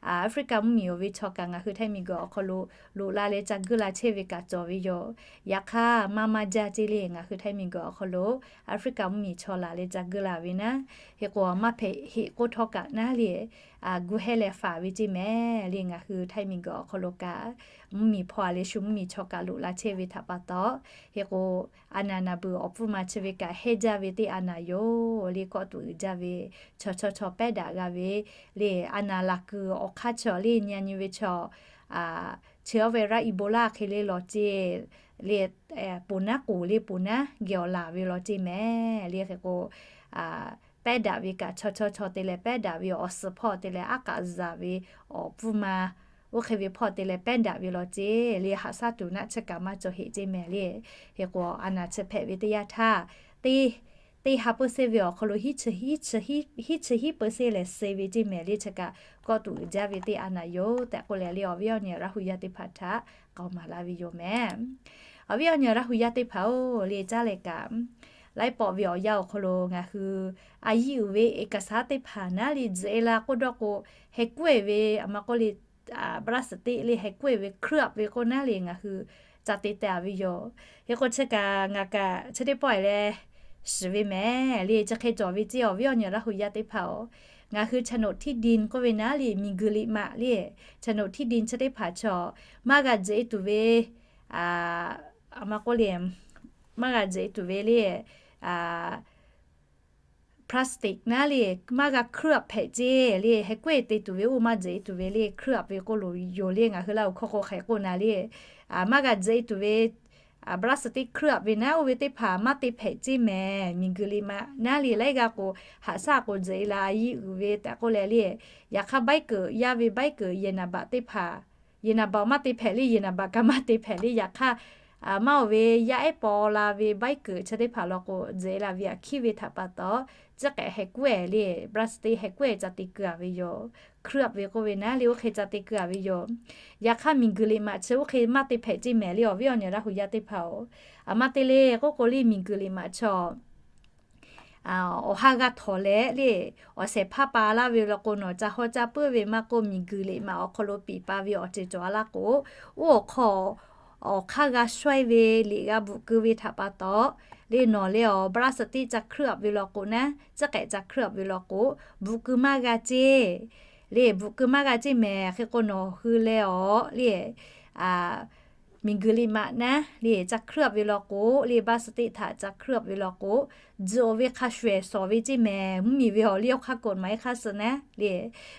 Aˍfriˆkaˍ mvuhˇmiˬ oˬ ve chaw kaꞈ ngaˬ hui Htaiˇ miˬguiˬ awˬ hk'aw lo loꞈ la leh ca guˇ la chehˇ ve kaꞈ cawˬ ve yoˬ. Yaꞈ hk'aˇ maˇ maˇ jaˇ ceˇ le. Ngaˬ hui Htaiˇ miˬguiˬ awˬ hk'aw lo Aˍfriˆkaˍ mvuhˇmiˬ chaw laˬ leh ca guˇ la ve naˉ, hk'e k'o maˇ hpehꞈ heˆ k'oˆ htawˇ kaꞈ naˉ le, gu heh leh faˍ ve ceˇ mehˍ le. Ngaˬ hui Htaiˇ miˬguiˬ awˬ hk'aw lo kaꞈ mvuhˇmiˬ hpawˇ a leh shu mvuhˇmiˬ chaw kaꞈ loꞈ la chehˇ ve htaꞈ pa taw, hk'e k'o a naˍ naˍ beuˬ awˬ pfuhˇ ma chi ve kaꞈ heh jaˇ ve teˇ a naˍ yoˬ le. Kawˆ tuꞈ uiˍ jaˇ ve chaw chaw chaw pehˉ daꞈ g'a ve le. A naˍ laˬ kuiˬ awˬ hk'aˇ chaw le nyi nyi ve chaw, chi awˬ ve raˇ Ebola hk'e le law ceˇ le. Ponˬ naˉ k'oˍ le, ponˬ naˉ geh awˬ laˬ ve law ceˇ mehˍ le. Hk'e k'o pehˉ daꞈ ve kaꞈ chaw chaw chaw te leh pehˉ daꞈ ve awˬ suhˍ hpawˇ te leh aˉ k'aꞈ zaˍ ve awˬ pfuhˇ ma, oˇ hk'e ve hpawˇ te leh pehˉ daꞈ ve law ceˇ le. Haꞈ shaˉ tuˬ naˆ chi kaꞈ maˇ cawˬ heˆ ceˇ mehˍ le. Hk'e k'o a naˍ chi hpehꞈ ve teˇ yanˇ htaˇ, teˇ ha เปอร์เซ็นต์ ve awˬ hk'aw lo hiˉ chi hiˉ เปอร์เซ็นต์ le suh ve ceˇ mehˍ le. Chi kaꞈ kawˆ tuꞈ uiˍ jaˇ ve teˇ a naˍ yoˬ tehꞈ k'oˆ leh le awˬ viˉ awˬ nyi Laˇ hu yaˇ teˇ hpaˍ htaꞈ k'aoˍ maˍ laˇ ve yoˬ mehˍ. Awˬ viˉ awˬ nyi Laˇ hu yaˇ teˇ hpaˍ-oˬ, le caˇ leh kaꞈ laiˉ pawˆ ve awˬ yanˇ awˬ hk'aw lo ngaˬ hui a yiˇ uiˍ ve เอกสาร teˇ hpaˍ naˉ le tzuhꞈ e la k'oˆ dawˇ k'o, heh kuˉ e ve a ma k'oˆ le บราซิล le heh kuˉ e ve เคลือบ ve k'oˆ naˉ le ngaˬ hui ca te teh a ve yoˬ. Hk'e k'o chi kaꞈ ngaˬ kaꞈ chi teˇ pawˆ e leh shiˍ ve mehˍ le. Chi hk'e cawˬ ve ceˇ awˬ viˉ awˬ nyi Laˇ hu yaˇ teˇ hpaˍ-oˬ, ngaˬ hui โฉนดที่ดิน k'oˆ ve naˉ le miˬguiˬ liꞈ maꞈ le, โฉนดที่ดิน chi teˇ hpaˍ chaw maˇ g'a tzuhꞈ e tuˬ ve, a ma k'oˆ le, maˇ g'a tzuhꞈ e tuˬ ve le, plastic naˉ le maˇ g'a เคลือบ hpehꞈ ceˇ le. Heh kuˉ e te tuˬ ve oˇ maˇ tzuhꞈ e tuˬ ve le เคลือบ ve k'oˆ lo yoˬ le. Ngaˬ hui Laˇ huˍ hkawˇ k'o hk'e k'oˆ na le, maˇ g'a tzuhꞈ e tuˬ ve บราซิล teˇ เคลือบ ve naˉ oˇ ve teˇ hpaˍ maˇ te hpehꞈ ceˇ mehˍ. Miˬguiˬ liꞈ maꞈ naˉ le laiˉ g'aˇ k'o haꞈ shaˉ k'o tzuhꞈ e la a yiˇ uiˍ ve tehꞈ k'oˆ leh le, yaꞈ hk'aˇ ใบเกิด yaˇ ve ใบเกิด yehˬ naˍ baꞈ teˇ hpaˍ, yehˬ naˍ baꞈ maˇ te hpehꞈ le, yehˬ naˍ baꞈ kaꞈ maˇ te hpehꞈ le. Yaꞈ hk'aˇ maˇ oˬ ve yaˇ ehˉ paw la ve ใบเกิด chi teˇ hpaˍ law k'o tzuhꞈ e la ve aꞈ hkiˉ ve htaꞈ pa taw, tcuhˉ k'ehꞈ heh kuˉ e le บราซิล heh kuˉ e ca te keu a ve yoˬ. เคลือบ ve k'oˆ ve naˉ le oˇ hk'e ca te keu a ve yoˬ. Yaꞈ hk'aˇ miˬguiˬ liꞈ maꞈ chi oˇ hk'e maˇ te hpehꞈ ceˇ mehˍ le awˬ viˉ awˬ nyi Laˇ huˍ yaˇ teˇ hpaˍ-oˬ, a ma te le k'oˆ k'o le miˬguiˬ liꞈ maꞈ chaw awˬ ha g'a htawnˍ leh le, awˬ shehˍ hpaˇ pa laˇ ve law k'o nawˬ ca haw ca puiˉ ve maˇ k'oˆ miˬguiˬ liꞈ maꞈ awˬ hk'aw lo piˍ pa ve awˬ ceuˬ cawˬ a laˇ k'o, oˇ awˬ hk'aw awˬ hk'aˇ g'a shawehˇ ve liꞈ g'a bvuhꞈ keu ve htaꞈ pa taw, le nawˬ le awˬ บราซิล ca เคลือบ ve law k'o naˉ, tcuhˉ k'ehꞈ ca เคลือบ ve law k'o, bvuhꞈ keu maˇ g'a ceˇ. Le bvuhꞈ keu maˇ g'a ceˇ mehˍ. Hk'e k'o nawˬ hui leh awˬ le miˬguiˬ liꞈ maꞈ naˉ le ca เคลือบ ve law k'o, le บราซิล htaꞈ ca เคลือบ ve law k'o, tzuhꞈ ve hk'a shuˍ ehˍ shawˍ ve ceˇ mehˍ. Mvuhˇmiˬ ve awˬ liˇ awˬ hk'aˇ กฎหมาย hk'aˇ suh naˉ le.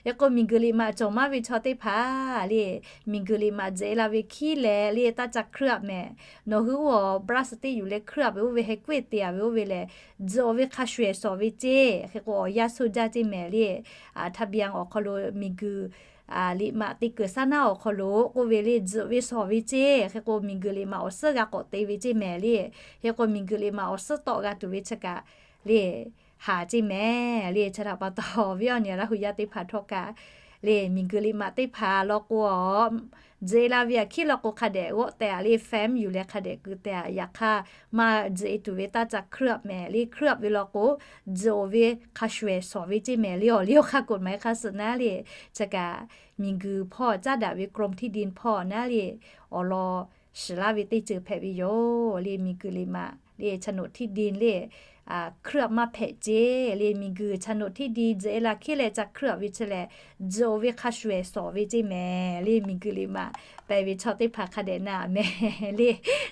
Hk'e k'o miˬguiˬ liꞈ maꞈ cawˬ maˇ ve chaw teˇ hpaˍ le, miˬguiˬ liꞈ maꞈ tzuhꞈ e la ve hkiˉ leh le taˇ ca เคลือบ mehˍ. Nawˬ hui oˇ awˬ บราซิล yuˬ leh เคลือบ ve oˇ ve heh kuˉ e te a ve oˇ ve lehˬ, tzuhꞈ ve hk'a shuˍ ehˍ shawˍ ve ceˇ. Hk'e k'o awˬ yanˇ shu jaˇ ceˇ mehˍ le. ทะเบียน awˬ hk'aw lo miˬguiˬ liꞈ maꞈ te keu saˉ naˉ awˬ hk'aw lo k'oˆ ve le tzuhꞈ ve shawˍ ve ceˇ. Hk'e k'o miˬguiˬ liꞈ maꞈ awˬ suhˉ g'a k'awꞈ te ve ceˇ mehˍ le. Hk'e k'o miˬguiˬ liꞈ maꞈ awˬ suhˉ tawˆ g'a tuˬ ve chi kaꞈ le haˍ ceˇ mehˍ le. Chi htaꞈ pa taw awˬ viˉ awˬ nyi Laˇ huˍ yaˇ teˇ hpaˍ htawˇ kaꞈ le miˬguiˬ liꞈ maꞈ teˇ hpaˍ law k'o a, tzuhꞈ e la ve aꞈ hkiˉ law k'o hk'a dehꞈ g'awˆ teh a le แฟ้ม yuˬ leh hk'a dehꞈ keu teh a. Yaꞈ hk'aˇ maˇ tzuhꞈ e tuˬ ve taˇ ca เคลือบ mehˍ le. เคลือบ ve law k'o tzuhꞈ ve hk'a shuˍ ehˍ shawˍ ve ceˇ mehˍ le awˬ liˇ awˬ hk'aˇ กฎหมาย hk'aˇ suh naˉ le. Chi kaꞈ miˬguiˬ hpawˇ caˉ daꞈ ve กรมที่ดิน hpawˇ naˉ le awˬ lawn shiˍ laˇ ve teˇ ceuˬ hpehꞈ ve yoˬ le. Miˬguiˬ liꞈ maꞈ le โฉนดที่ดิน le hkriˇ aꞈ maˇ hpehꞈ ceˇ le. Miˬguiˬ โฉนดที่ดิน tzuhꞈ-e la hkiˉ leh ca hkriˇ aꞈ ve chi lehˬ, tzuhꞈ-oˬ ve hk'a shuˍ-ehˍ shawˍ ve ceˇ mehˍ le. Miˬguiˬ liꞈ maˬ pehˬ ve chaw teˇ hpaˍ hk'a dehꞈ na mehˍ le.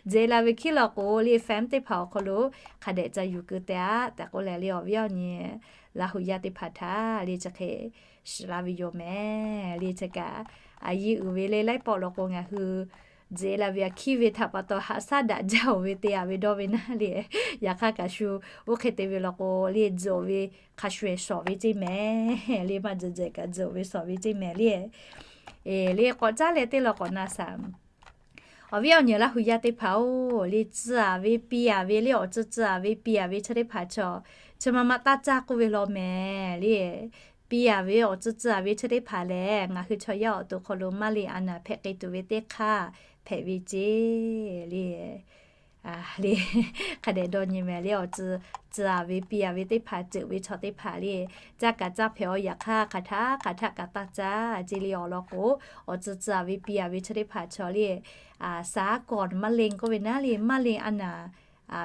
Tzuhꞈ-e la ve hkiˉ law k'o le, farm teˇ hpaˍ awˬ hk'aw lo hk'a dehꞈ ca yuˬ keu teh-a tehꞈ k'oˆ leh le, awˬ viˉ awˬ nyi Laˇ huˍ yaˇ teˇ hpaˍ htaꞈ le chi hk'e shiˍ laˇ ve yoˬ mehˍ le. Chi kaꞈ a yiˇ uiˍ ve le laiˉ pawˆ law k'o ngaˬ hui tzuhꞈ-e la ve aꞈ hkiˉ ve htaꞈ pa taw haꞈ shaˉ daꞈ jaˇ-oˬ ve te-a ve dawˇ ve naˉ le. Yaꞈ hk'aˇ kaꞈ shu oˇ hk'e te ve law k'o le, tzuhꞈ-oˬ ve hk'a shuˍ-ehˍ shawˍ ve ceˇ mehˍ le. Maˇ tzuhꞈ tzuhꞈ kaꞈ tzuhꞈ-oˬ ve shawˍ ve ceˇ mehˍ le. Le k'awꞈ caˉ leh teˇ law k'awꞈ na shaˍ. Awˬ viˉ awˬ nyi Laˇ huˍ yaˇ teˇ hpaˍ-oˬ, le tcuh-aˍ ve piˇ-aˍ ve le awˬ tcuh tcuh-aˍ ve piˇ-aˍ ve chi teˇ hpaˍ chaw, chi ma ma taˇ caˇ k'oˆ ve law mehˍ le. Piˇ-aˍ ve awˬ tcuh tcuh-aˍ ve chi teˇ hpaˍ lehˬ, ngaˬ hui chaw yaˇ awˬ to hk'aw lo maˇ le a naˍ hpehꞈ k'ai tuˬ ve teˇ hk'aˇ hpehꞈ ve ceˇ le. Le hk'a dehꞈ dawˇ nyi mehˍ le. Awˬ tcuh tcuh-aˍ ve piˇ-aˍ ve teˇ hpaˍ ceuˬ ve chaw teˇ hpaˍ le, caˇ kaꞈ caˇ hpehꞈ-aw. Yaꞈ hk'aˇ hk'aˬ htaˆ hk'aˬ htaˆ kaꞈ taˇ caˇ ceˇ le. Awˬ lawn k'o, awˬ tcuh tcuh-aˍ ve piˇ-aˍ ve chi teˇ hpaˍ chaw le, saˍ kawˬ maˇ le k'oˆ ve naˉ le, maˇ le a naˍ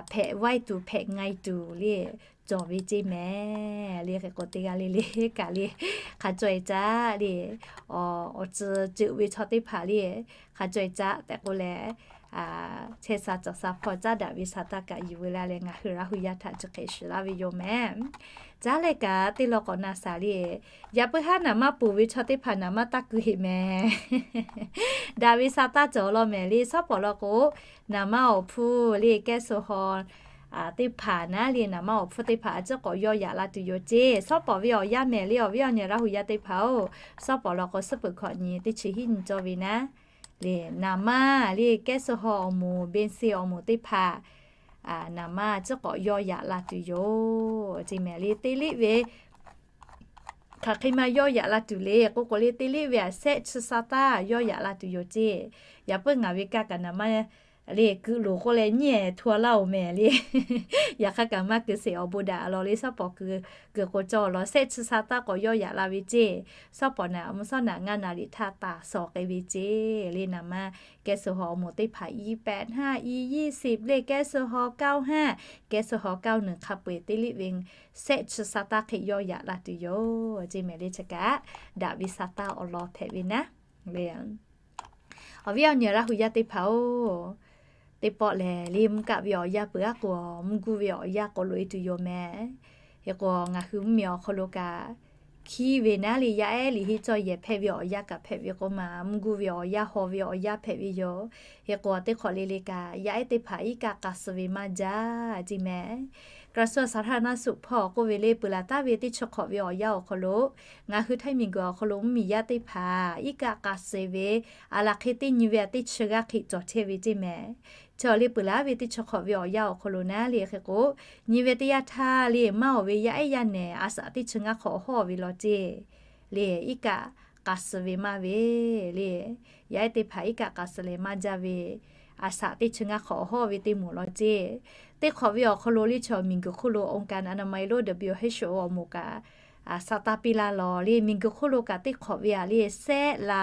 hpehꞈ vaiˇ tuˬ hpehꞈ nga-e tuˬ le cawˬ ve ceˇ mehˍ le. Hk'e k'o teˇ g'aˇ le le kaꞈ le hk'a caweh caˇ le. Awˬ tcuh ceuˬ ve chaw teˇ hpaˍ le hk'a caweh caˇ tehꞈ k'oˆ leh, chehˇ sha cawˬ sha hpawˇ caˉ daꞈ ve sha taˇ kaꞈ yuˬ ve la leh ngaˬ hui Laˇ huˍ yaˇ htaꞈ chi hk'e shiˍ laˇ ve yoˬ mehˍ. Caˉ leh kaꞈ teˇ law k'awꞈ na shaˍ le. Yaꞈ puiˉ haˉ naˍ maˇ ponˬ ve chaw teˇ hpaˍ naˍ maˇ taˇ keu heꞈ mehˍ. Daꞈ ve sha taˇ cawˬ law mehˍ le. Shawˉ pawˍ law k'o, naˍ maˇ awˬ hpfuhˇ le kehˉ suh haw teˇ hpaˍ naˉ le, naˍ maˇ awˬ hpfuhˇ teˇ hpaˍ a ciˉ k'awꞈ yawˇ yaꞈ la tuˬ yoˬ ceˇ. Shawˉ pawˍ ve awˬ yanˇ mehˍ le. Awˬ viˉ awˬ nyi Laˇ huˍ yaˇ teˇ hpaˍ-oˬ, shawˉ pawˍ law k'o suhˉ peuˬ hkawꞈ nyi teˇ chi hiˉ nyi cawˇ ve naˉ le, naˍ maˇ le kehˉ suh haw awˬ moˍ, benˇ seˇ awˬ moˍ teˇ hpaˍ naˍ maˇ a ciˉ k'awꞈ yawˇ yaꞈ la tuˬ yoˬ ceˇ mehˍ le. Teˇ liˆ ve hk'aˬ hk'e ma yawˇ yaꞈ la tuˬ le k'oˆ k'o le, teˇ liˆ ve aꞈ shehˆ chi sha taˇ yawˇ yaꞈ la tuˬ yoˬ ceˇ. Yaꞈ puiˉ ngaˬ ve kaˇ kaꞈ naˍ maˇ le keu loˍ k'oˆ leh nyiˉ-ehˍ hto-a laˇ-oˬ mehˍ le. Yaꞈ hk'aˇ kaꞈ maˇ keu sheˍ awˬ bon daꞈ law le. Shawˉ pawˍ keu keu k'o cawˇ law, shehˆ chi sha taˇ k'awꞈ yawˇ yaꞈ la ve ceˇ. Shawˉ pawˍ naˍ mvuhˇ shawˉ naꞈ ngaˇ naˍ riˍ htaˇ taˍ shawˍ k'ai ve ceˇ le. Naˍ maˇ kehˉ suh haw awˬ moˍ teˇ hpaˍ ยี่สิบห้า อี ยี่สิบ le kehˉ suh haw เก้าห้า, kehˉ suh haw เก้าหนึ่ง hk'a peu-eˬ teˇ liˆ ve shehˆ chi sha taˇ hk'e yawˇ yaꞈ la tuˬ yoˬ ceˇ mehˍ le. Chi kaꞈ daꞈ ve sha taˇ awˬ lawn hpehꞈ ve naˉ le. Awˬ viˉ awˬ nyi Laˇ huˍ yaˇ teˇ hpaˍ-oˬ, teˇ pawˆ lehˬ le mvuhˇ kaˆ ve awˬ yanˇ peuˬ aˉ k'o, mvuhˇ guˇ ve awˬ yanˇ k'awꞈ loꞈ-e tuˬ yoˬ mehˍ. Hk'e k'o ngaˬ hui mvuhˇmiˬ awˬ hk'aw lo kaꞈ hkiˉ ve naˉ le, yaˇ ehˉ liꞈ henˇ cawˇ yehˬ hpehˇ ve awˬ yanˇ kaꞈ hpehꞈ ve k'oˆ ma, mvuhˇ guˇ ve awˬ yanˇ haw ve awˬ yanˇ hpehꞈ ve yoˬ. Hk'e k'o teˇ hk'awꞈ le le kaꞈ yaˇ ehˉ teˇ hpaˍ iˉ kaˆ k'a suh ve maˇ jaˇ ceˇ mehˍ. Grassroots สาธารณสุข hpawˇ k'oˆ ve le peuˬ laˬ taˍ ve teˇ chi hk'awꞈ ve awˬ yanˇ awˬ hk'aw lo ngaˬ hui htaiˇ miˬguiˬ awˬ hk'aw lo mvuhˇmiˬ yaˇ teˇ hpaˍ iˉ kaˆ k'a suh ve, aˬ laˬ hk'e teˇ nyi ve aꞈ teˇ chi g'aˇ hk'e cawˬ chehˇ ve ceˇ mehˍ. Chi awˬ le peuˬ laˬ ve teˇ chi hk'awꞈ ve awˬ yanˇ awˬ hk'aw lo naˉ le hk'e k'o, nyi ve teˇ yanˇ htaˇ le maˇ awˬ ve yaˇ ehˉ yaˇ nehˬ aˬ saꞈ teˇ chi ngaˇ hk'awꞈ awˬ hawˉ ve law ceˇ le iˉ kaˆ k'a suh ve maˇ ve le. Yaˇ ehˉ teˇ hpaˍ iˉ kaˆ k'a suh leh maˇ jaˇ ve, aˬ saꞈ teˇ chi ngaˇ hk'awꞈ awˬ hawˉ ve teˇ moˍ law ceˇ. Teˇ hk'awꞈ ve awˬ hk'aw lo le chi awˬ miˬguiˬ hk'oˆ lo องค์การอนามัยโลก WHO awˬ moˍ kaꞈ sha taˇ piˇ laˇ law le. Miˬguiˬ hk'oˆ lo kaꞈ teˇ hk'awꞈ ve aꞈ le shehˆ la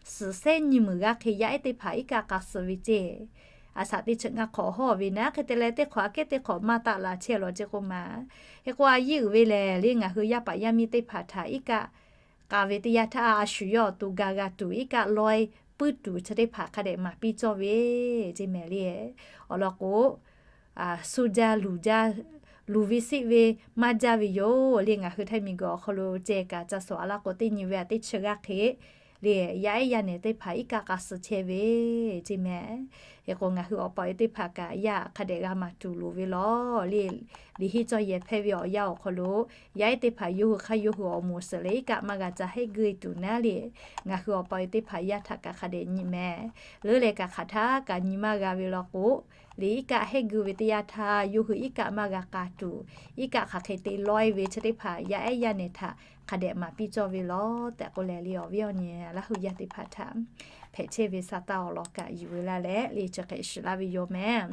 suhˍ shehˆ nyi meunˍ g'aˇ hk'e yaˇ ehˉ teˇ hpaˍ iˉ kaˆ k'a suh ve ceˇ. Aˬ saꞈ teˇ chi ngaˇ hk'awꞈ awˬ hawˉ ve naˉ hk'e te leh teˇ hk'awꞈ aꞈ kehˉ teˇ hk'awꞈ maˇ taˆ la chehˇ law ceˇ k'oˆ ma. Hk'e k'o a yiˇ uiˍ ve lehˬ le ngaˬ hui yaˇ paˍ yaˇ miˇ teˇ hpaˍ htaꞈ iˉ kaˆ k'a ve teˇ yanˇ htaˇ a shu yawˇ awˬ to ga g'a tuˬ iˉ kaˆ lawehˇ puiˉ tuˬ chi teˇ hpaˍ hk'a dehꞈ maˍ piˇ cawˇ ve ceˇ mehˍ le. Awˬ lawn k'o, shu jaˇ luˬ jaˇ luˬ ve siˆ ve maˇ jaˇ ve yoˬ le. Ngaˬ hui htaiˇ miˬguiˬ awˬ hk'aw lo ceh kaꞈ ca sawˍ a laˇ k'o teˇ nyi ve aꞈ teˇ chi g'aˇ hk'e le yaˇ ehˉ yaˇ nehˬ teˇ hpaˍ iˉ kaˆ k'a suh chehˇ ve ceˇ mehˍ. Hk'e k'o ngaˬ hui awˬ pa awˬ e teˇ hpaˍ kaꞈ yaˇ hk'a dehꞈ g'a maˍ tuˬ loˍ ve law le. Liꞈ henˇ cawˇ yehˬ hpehˇ ve awˬ yanˇ awˬ hk'aw lo yaˇ ehˉ teˇ hpaˍ yawˇ hui hk'aˇ yawˇ hui awˬ moˍ suhˍ leh iˉ kaˆ maˇ g'a ca hehˆ guˇ-e tuˬ naˉ le. Ngaˬ hui awˬ pa awˬ e teˇ hpaˍ yaˇ htaꞈ kaꞈ hk'a dehꞈ nyi mehˍ. Leuˉ leh kaꞈ hk'aˬ htaˆ kaꞈ nyi maˇ g'a ve law k'o, liꞈ iˉ kaˆ hehˆ guˇ ve teˇ yanˇ htaˇ yawˇ hui iˉ kaˆ maˇ g'a k'a tuˬ, iˉ kaˆ hk'aˬ hk'e te lawehˇ ve chi teˇ hpaˍ yaˇ ehˉ yaˇ nehˬ htaꞈ hk'a dehꞈ maˍ piˇ cawˇ ve law tehꞈ k'oˆ leh le awˬ viˉ awˬ nyi Laˇ huˍ yaˇ teˇ hpaˍ htaꞈ hpehꞈ chehˇ ve sha taˇ awˬ lawn kaꞈ yuˬ ve laˇ leh le chi hk'e shiˍ laˇ ve yoˬ mehˍ.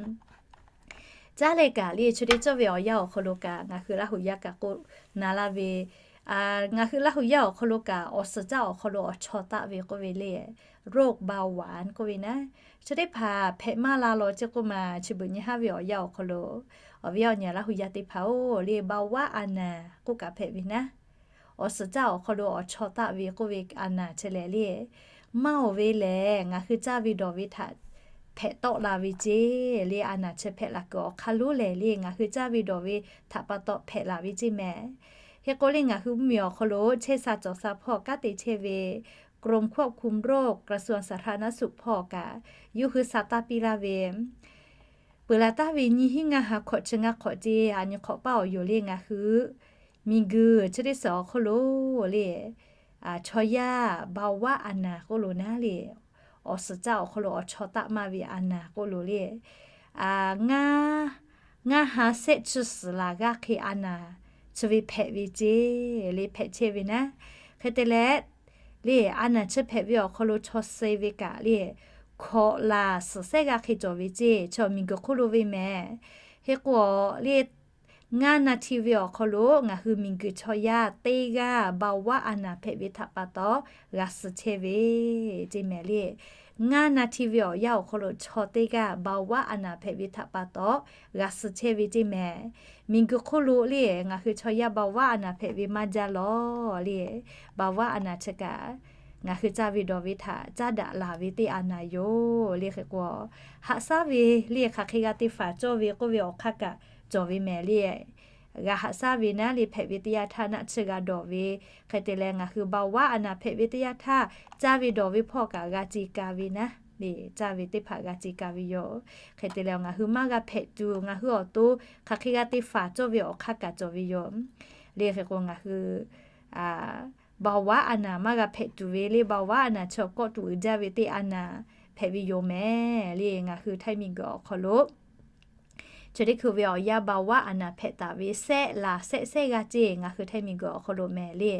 Caˉ leh kaꞈ le chi teˇ cawˇ ve awˬ yanˇ awˬ hk'aw lo kaꞈ ngaˬ hui Laˇ huˍ yaˇ kaꞈ k'oˆ na laˇ ve Ngaˬ hui Laˇ hu yaˇ awˬ hk'aw lo kaꞈ awˬ suhˍ caˆ awˬ hk'aw lo awˬ chaw taˆ ve k'oˆ ve le, โรคเบาหวาน k'oˆ ve naˉ, chi teˇ hpaˍ hpehꞈ maˇ la law ceˇ k'oˆ ma, chi beuꞈ nyi haˉ ve awˬ yanˇ awˬ hk'aw lo, awˬ viˉ awˬ nyi Laˇ hu yaˇ teˇ hpaˍ-oˬ le, เบาหวาน a naˬ k'oˆ kaꞈ hpehꞈ ve naˉ, awˬ suhˍ caˆ awˬ hk'aw lo awˬ chaw taˆ ve k'oˆ ve a naˬ chi lehˬ le, maˇ oˬ ve lehˬ ngaˬ hui caˇ ve dawˬ ve htaꞈ hpehꞈ tawˆ la ve ceˇ le, a naˬ chi hpehꞈ la kuiˬ awˬ hk'aˇ lonˉ lehˬ le, ngaˬ hui caˇ ve dawˬ ve htaꞈ pa taw hpehꞈ la ve ceˇ mehˍ. Hk'e k'o le ngaˬ hui mvuhˇmiˬ awˬ hk'aw lo chehˇ sha cawˬ sha hpawˇ kanˉ te chehˇ ve กรมควบคุมโรค กระทรวงสาธารณสุข hpawˇ kaꞈ yawˇ hui sa taˇ piˇ laˇ ve, peuˬ laˬ taˍ ve nyiˇ hinˉ ngaˇ ha hkawꞈ chi ngaˇ hk'awꞈ ceˇ, a nyi hk'awꞈ paˇ awˬ yoˬ le ngaˬ hui miˬguiˬ chi teˇ suhˍ awˬ hk'oˆ lo le, chaw yaˇ เบาหวาน a naˬ k'oˆ lo naˉ le, awˬ suhˍ caˆ awˬ hk'aw lo awˬ chaw taˆ maˇ ve a naˬ k'oˆ lo le, ngaˇ ha sehˆ chi suhˍ laˬ g'aˇ hk'e a naˬ chi ve hpehꞈ ve ceˇ le, hpehꞈ chehˇ ve naˉ. Hk'e te leh le, a naˬ chi hpehꞈ ve awˬ hk'aw lo chaw suh ve kaꞈ le, hkawꞈ laˬ suhˍ sehˆ g'aˇ hk'e cawˬ ve ceˇ, chaw miˬguiˬ hk'oˆ lo ve mehˍ. Hk'e k'o le, ngaˇ naˍ htiˇ ve awˬ hk'aw lo ngaˬ hui miˬguiˬ chaw yaˇ teˇ g'aˇ เบาหวาน a naˬ hpehꞈ ve htaꞈ pa taw g'a suh chehˇ ve ceˇ mehˍ le. Ngaˇ naˍ htiˇ ve awˬ yanˇ awˬ hk'aw lo chaw teˇ g'aˇ เบาหวาน a naˬ hpehꞈ ve htaꞈ pa taw g'a suh chehˇ ve ceˇ mehˍ. Miˬguiˬ hk'oˆ lo le ngaˬ hui chaw yaˇ เบาหวาน a naˬ hpehꞈ ve maˇ jaˇ lawˬ le, เบาหวาน a naˬ chi kaꞈ ngaˬ hui caˇ ve dawˬ ve htaꞈ caˇ daꞈ laˬ ve teˇ a naˬ yoˬ le. Hk'e k'o, haꞈ shaˉ ve le hk'aˬ hk'e g'a te faˍ cawˇ ve k'oˆ ve awˬ hk'aˇ kaꞈ cawˬ ve mehˍ le. G'a haꞈ shaˉ ve naˉ le, hpehꞈ ve teˇ yanˇ htaˇ naˆ tsuhˇ g'a dawˬ ve, hk'e te leh ngaˬ hui เบาหวาน a naˬ hpehꞈ ve teˇ yanˇ htaˇ caˇ ve dawˬ ve hpawˇ kaꞈ g'a ce ka ve naˉ le, caˇ ve teˇ hpaˍ g'a ce ka ve yoˬ. Hk'e te leh ngaˬ hui maˇ g'a hpehꞈ tuˬ, ngaˬ hui awˬ to hk'aˬ hk'e g'a te faˍ cawˇ ve awˬ hk'aˇ kaꞈ cawˬ ve yoˬ le. Hk'e k'o ngaˬ hui เบาหวาน a naˬ maˇ g'a hpehꞈ tuˬ ve le, เบาหวาน a naˬ chi awˬ kawˆ tuˬ uiˍ jaˇ ve teˇ a naˬ hpehꞈ ve yoˬ mehˍ le. Ngaˬ hui Htaiˇ miˬguiˬ awˬ hk'aw lo chi teˇ hkui ve awˬ yanˇ เบาหวาน a naˬ hpehꞈ taˍ ve sehˆ laˬ sehˆ sehˆ g'aˇ ceˇ ngaˬ hui Htaiˇ miˬguiˬ awˬ hk'aw lo mehˍ le.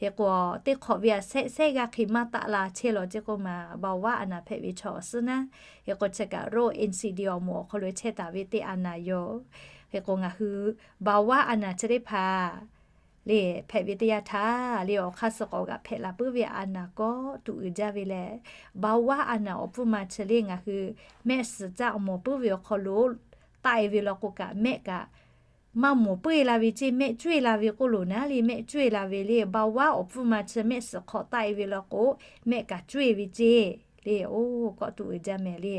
Hk'e k'o, teˇ hk'awꞈ ve a sehˆ sehˆ g'aˇ hk'e maˇ taˆ la chehˇ lawˬ ceˇ k'oˆ ma, เบาหวาน a naˬ hpehꞈ ve chaw awˬ suhˉ naˉ. Hk'e k'o chi kaꞈ โรค NCD awˬ moˍ awˬ hk'aw lo chehˇ taˍ ve teˇ a naˬ yoˬ. Hk'e k'o ngaˬ hui เบาหวาน a naˬ chi teˇ hpaˍ le hpehꞈ ve teˇ yanˇ htaˇ le, awˬ hk'aˇ suh k'awꞈ g'aꞈ hpehꞈ la puiˉ ve a naˬ kawˆ tuˬ uiˍ jaˇ ve lehˬ, เบาหวาน a naˬ awˬ pfuhˇ ma chi le ngaˬ hui mehˆ suhˍ caˆ awˬ moˍ puiˉ ve awˬ hk'aw lo taˆ e ve law k'o kaꞈ mehˆ kaꞈ maˇ mawˬ puiˉ e la ve ceˇ, mehˆ cuˇ e la ve k'oˆ loˬ naˉ le, mehˆ cuˇ e la ve le, เบาหวาน awˬ pfuhˇ ma chi mehˆ suhˍ hk'awꞈ taˆ e ve law k'o mehˆ kaꞈ cuˇ e ve ceˇ le. Oˇ kawˆ tuˬ uiˍ jaˇ mehˍ le.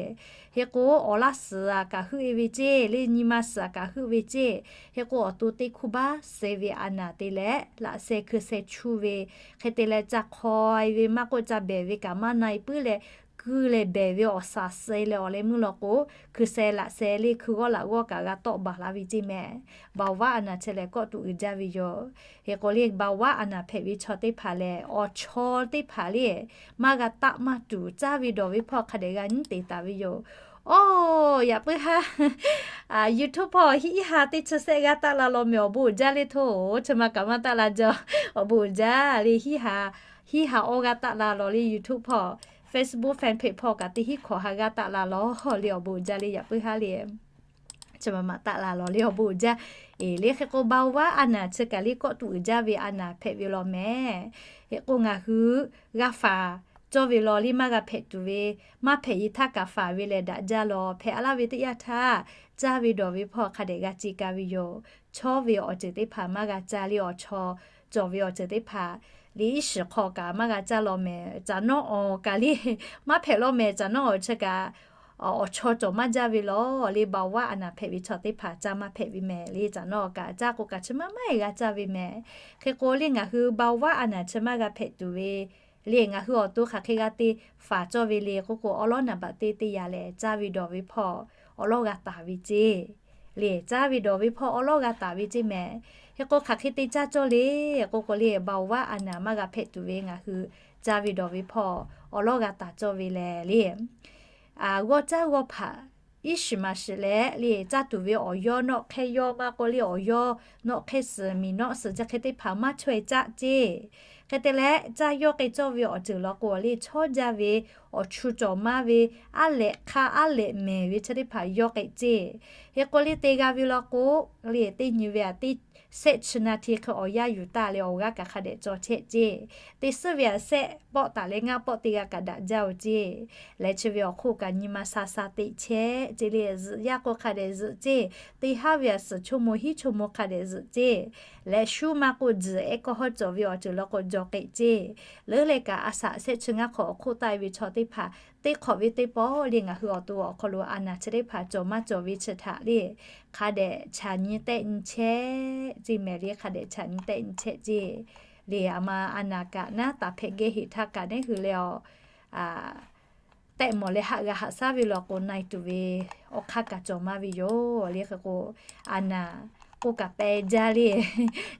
Hk'e k'o awˬ laˇ suhˍ a kaꞈ heuˆ e ve ceˇ le, nyi ma suhˍ a kaꞈ heuˆ ve ceˇ. Hk'e k'o awˬ to teˇ hkuˇ baˆ suh ve a naˬ te leh laꞈ sheh hkui sheh chu ve, hk'e te leh ca hk'aw e ve maˇ k'oˆ ca behˬ ve kaꞈ maˇ na e puiˉ leh, kuiˇ leh behˬ ve awˬ shaˍ suh leh awˬ leh meuˇ law k'o, hkui sheh laꞈ sheh le hkui g'awˇ laꞈ g'awˇ kaꞈ g'a tawˆ baˬ la ve ceˇ mehˍ. เบาหวาน a naˬ chi lehˬ kawˆ tuˬ uiˍ jaˇ ve yoˬ. Hk'e k'o le เบาหวาน a naˬ hpehꞈ ve chaw teˇ hpaˍ lehˬ, awˬ chaw teˇ hpaˍ le maˇ g'a taˆ maˇ tuˬ caˇ ve dawˬ ve hpawˇ hk'a dehꞈ g'a nyiˉ te taˍ ve yoˬ. Oˇ, yaꞈ puiˉ haˉ YouTube hpawˇ hiˉ ha teˇ chi sehˆ g'aˇ taˆ la law mehˍ, awˬ bon uiˍ jaˇ le htoˇ. Chi ma kaꞈ maˇ taˆ la jaˇ, awˬ bon uiˍ jaˇ le. Hiˉ ha, hiˉ ha awˇ g'aˇ taˆ la law le YouTube hpawˇ, Facebook fan page hpawˇ kaꞈ teˇ hinˉ hkawꞈ ha g'aˇ taˆ la law le, awˬ bon uiˍ jaˇ le, yaꞈ puiˉ haˉ le. Chi ma ma taˆ la law le, awˬ bon uiˍ jaˇ. Eˬ le, hk'e k'o เบาหวาน a naˬ chi kaꞈ le kawˆ tuˬ uiˍ jaˇ ve a naˬ hpehꞈ ve law mehˍ. Hk'e k'o ngaˬ hui g'a faˍ cawˇ ve law le maˇ g'a hpehꞈ tuˬ ve, maˇ hpehꞈ e htaˇ kaꞈ faˍ ve lehˬ daꞈ jaˇ law. Hpehꞈ a laˇ ve teˇ yanˇ htaˇ caˇ ve dawˬ ve hpawˇ hk'a dehꞈ g'a ce ka ve yoˬ. Chawˇ ve awˬ ceuˬ teˇ hpaˍ maˇ g'a caˇ le, awˬ chaw cawˬ ve awˬ ceuˬ teˇ hpaˍ le iˉ shiˍ hk'aw kaꞈ maˇ g'a caˇ law mehˍ. Caˬ nawˉ awˬ kaꞈ le maˇ hpehꞈ law mehˍ. Caˬ nawˉ awˬ chi kaꞈ awˬ chaw cawˬ maˇ jaˇ ve law le, เบาหวาน a naˬ hpehꞈ ve chaw teˇ hpaˍ caˇ maˇ hpehꞈ ve mehˍ le. Caˬ nawˉ awˬ kaꞈ caˇ k'o kaꞈ chi maˇ maˇ e g'a caˇ ve mehˍ. Hk'e k'o le ngaˬ hui เบาหวาน a naˬ chi maˇ g'a hpehꞈ tuˬ ve le, ngaˬ hui awˬ to hk'aˬ hk'e g'a te faˍ cawˇ ve le k'oˆ k'o, awˉ lawˉ naˍ baꞈ teˇ teˇ yanˇ lehˬ caˇ ve dawˬ ve hpawˇ awˉ lawˉ g'a taˍ ve ceˇ le. Caˇ ve dawˬ ve hpawˇ awˉ lawˉ g'a taˍ ve ceˇ mehˍ. Hk'e k'o hk'aˬ hk'e te caˇ cawˇ le k'oˆ k'o le, เบาหวาน a naˬ maˇ g'a hpehꞈ tuˬ ve ngaˬ hui caˇ ve dawˬ ve hpawˇ awˉ lawˉ g'a taˍ cawˇ ve lehˬ le, g'awˇ caˉ g'awˇ hpaꞈ iˉ shiˍ maˍ shiˍ leh le, caˇ tuˬ ve awˬ yawˇ nawˆ hk'ehˇ yawˇ maˇ k'oˆ le, awˬ yawˇ nawˆ hk'ehˇ suhˍ miˬ nawˆ suhˍ chi hk'e teˇ hpaˍ maˇ chaweh caˆ ceˇ. Hk'e te leh caˇ yawˇ k'ai cawˇ ve awˬ ceuˬ law k'o le, chawˇ jaˇ ve awˬ chu cawˬ maˇ ve, aˉ lehꞈ hk'aˇ aˉ lehꞈ mehˍ ve chi teˇ hpaˍ yawˇ k'ai ceˇ. Hk'e k'o le te g'a ve law k'o le, teˇ nyi ve a teˇ shehˆ chi na hti hk'e awˬ yanˇ yuˬ taˍ leh awˬ g'aˇ kaꞈ hk'a dehꞈ cawˬ chehˇ ceˇ. Teˇ suhˉ ve aꞈ shehˆ pawˆ taˍ leh ngaˇ pawˆ teˇ g'aˇ kaꞈ daꞈ jaˇ-oˬ ceˇ. Leh chi ve awˬ hk'oˆ kaꞈ nyi ma sha sha teꞈ chehˇ ceˇ le. Zuhꞈ yaˇ k'o hk'a dehꞈ zuhꞈ ceˇ. Teˇ haˉ ve aꞈ suhˍ chaw mo hiˉ chaw mo hk'a dehꞈ zuhꞈ ceˇ. Leh shu ma k'o, tzuhꞈ ehˉ kawˇ hawˉ cawˬ ve awˬ ceuˬ law k'o jaw k'eꞈ ceˇ. Leuˉ leh kaꞈ a shaꞈ shehˆ chi ngaˇ hk'awꞈ awˬ hk'oˆ taˆ-e ve chaw teˇ hpaˍ teˇ hk'awꞈ ve teˇ pawˆ le ngaˬ hui awˬ to awˬ hk'aw lo a naˍ chi teˇ hpaˍ cawˬ maˇ cawˬ ve chi htaꞈ le hk'a dehꞈ chaꞈ nyi tehˆ nyi chehˇ ceˇ mehˍ le. Hk'a dehꞈ chaꞈ nyi tehˆ nyi chehˇ ceˇ le. A ma a naˍ kaꞈ naˉ taˍ hpehꞈ geh heˍ htaˇ kaꞈ neˉ hui leh a tehˆ mawˬ leh haꞈ g'a haꞈ shaˉ ve law k'o, na e tuˬ ve awˬ hk'aˇ kaꞈ cawˬ maˇ ve yoˬ le. Hk'e k'o, a naˍ k'oˆ kaꞈ peh jaˇ le.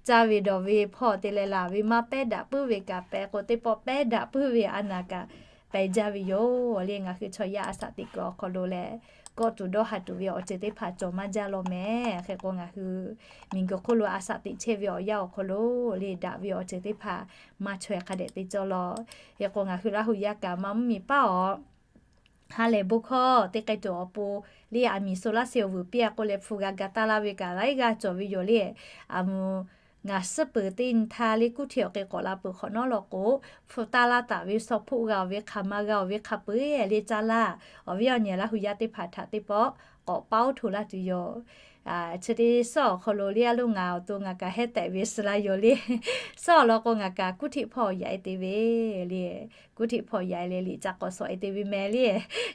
Caˇ ve dawˬ ve hpawˇ te leh laˬ ve maˇ pehˉ daꞈ puiˉ ve kaꞈ peh k'o, teˇ pawˆ pehˉ daꞈ puiˉ ve a naˍ kaꞈ peh jaˇ ve yoˬ le. Ngaˬ hui chaw yaˇ a shaꞈ teꞈ kuiˬ awˬ hk'aw lo leh kawˆ tuˬ dawˇ ha tuˬ ve awˬ ceuˬ teˇ hpaˍ cawˬ maˇ jaˇ law mehˍ. Hk'e k'o, ngaˬ hui miˬ guiˬ hk'oˆ lo a shaꞈ teꞈ chehˇ ve awˬ yanˇ awˬ hk'aw lo le daꞈ ve awˬ ceuˬ teˇ hpaˍ maˇ chaweh hk'a dehꞈ te cawˇ law. Hk'e k'o, ngaˬ hui Laˇ hu yaˇ kaꞈ maˇ mvuhˇ miˬ paˉ awˬ ha lehˬ bon hkawˇ teˇ k'ai tuˬ awˬ pon le, aˬ miˍ solar cell vuiˬ piˇ-a k'oˆ leh hpu g'a ga taˇ laˇ ve kaꞈ laiˉ g'aˇ cawˬ ve yoˬ le. A mvuh, ngaˬ suhˉ peuˬ teˇ nyi htaˇ le kuˉ htiꞈ awˬ hk'e k'awꞈ la peuˬ hk'awꞈ nawˉ law k'o, hpu taˇ laˇ taˍ ve shaw hpoˆ g'a-oˬ ve hk'aˬ ma g'a-oˬ ve hk'a peu-eˬ le caˇ laˇ. Awˬ viˉ awˬ nyi Laˇ hu yaˇ teˇ hpaˍ htaꞈ teˇ pawˆ k'awꞈ paˉ oˇ hto laˇ tuˬ yoˬ. Chi teˇ suhˉ awˬ hk'aw lo le a loˇ ngaˬ awˬ to ngaˬ kaꞈ hehˉ tehꞈ ve suh la yoˬ le. Suhˉ awˬ lawn k'o, ngaˬ kaꞈ kuˉ htiꞈ hpawˇ yaꞈ-e te ve le. Kuˉ htiꞈ hpawˇ yaꞈ-e leh liꞈ ca k'awꞈ shawˍ-e te ve mehˍ le.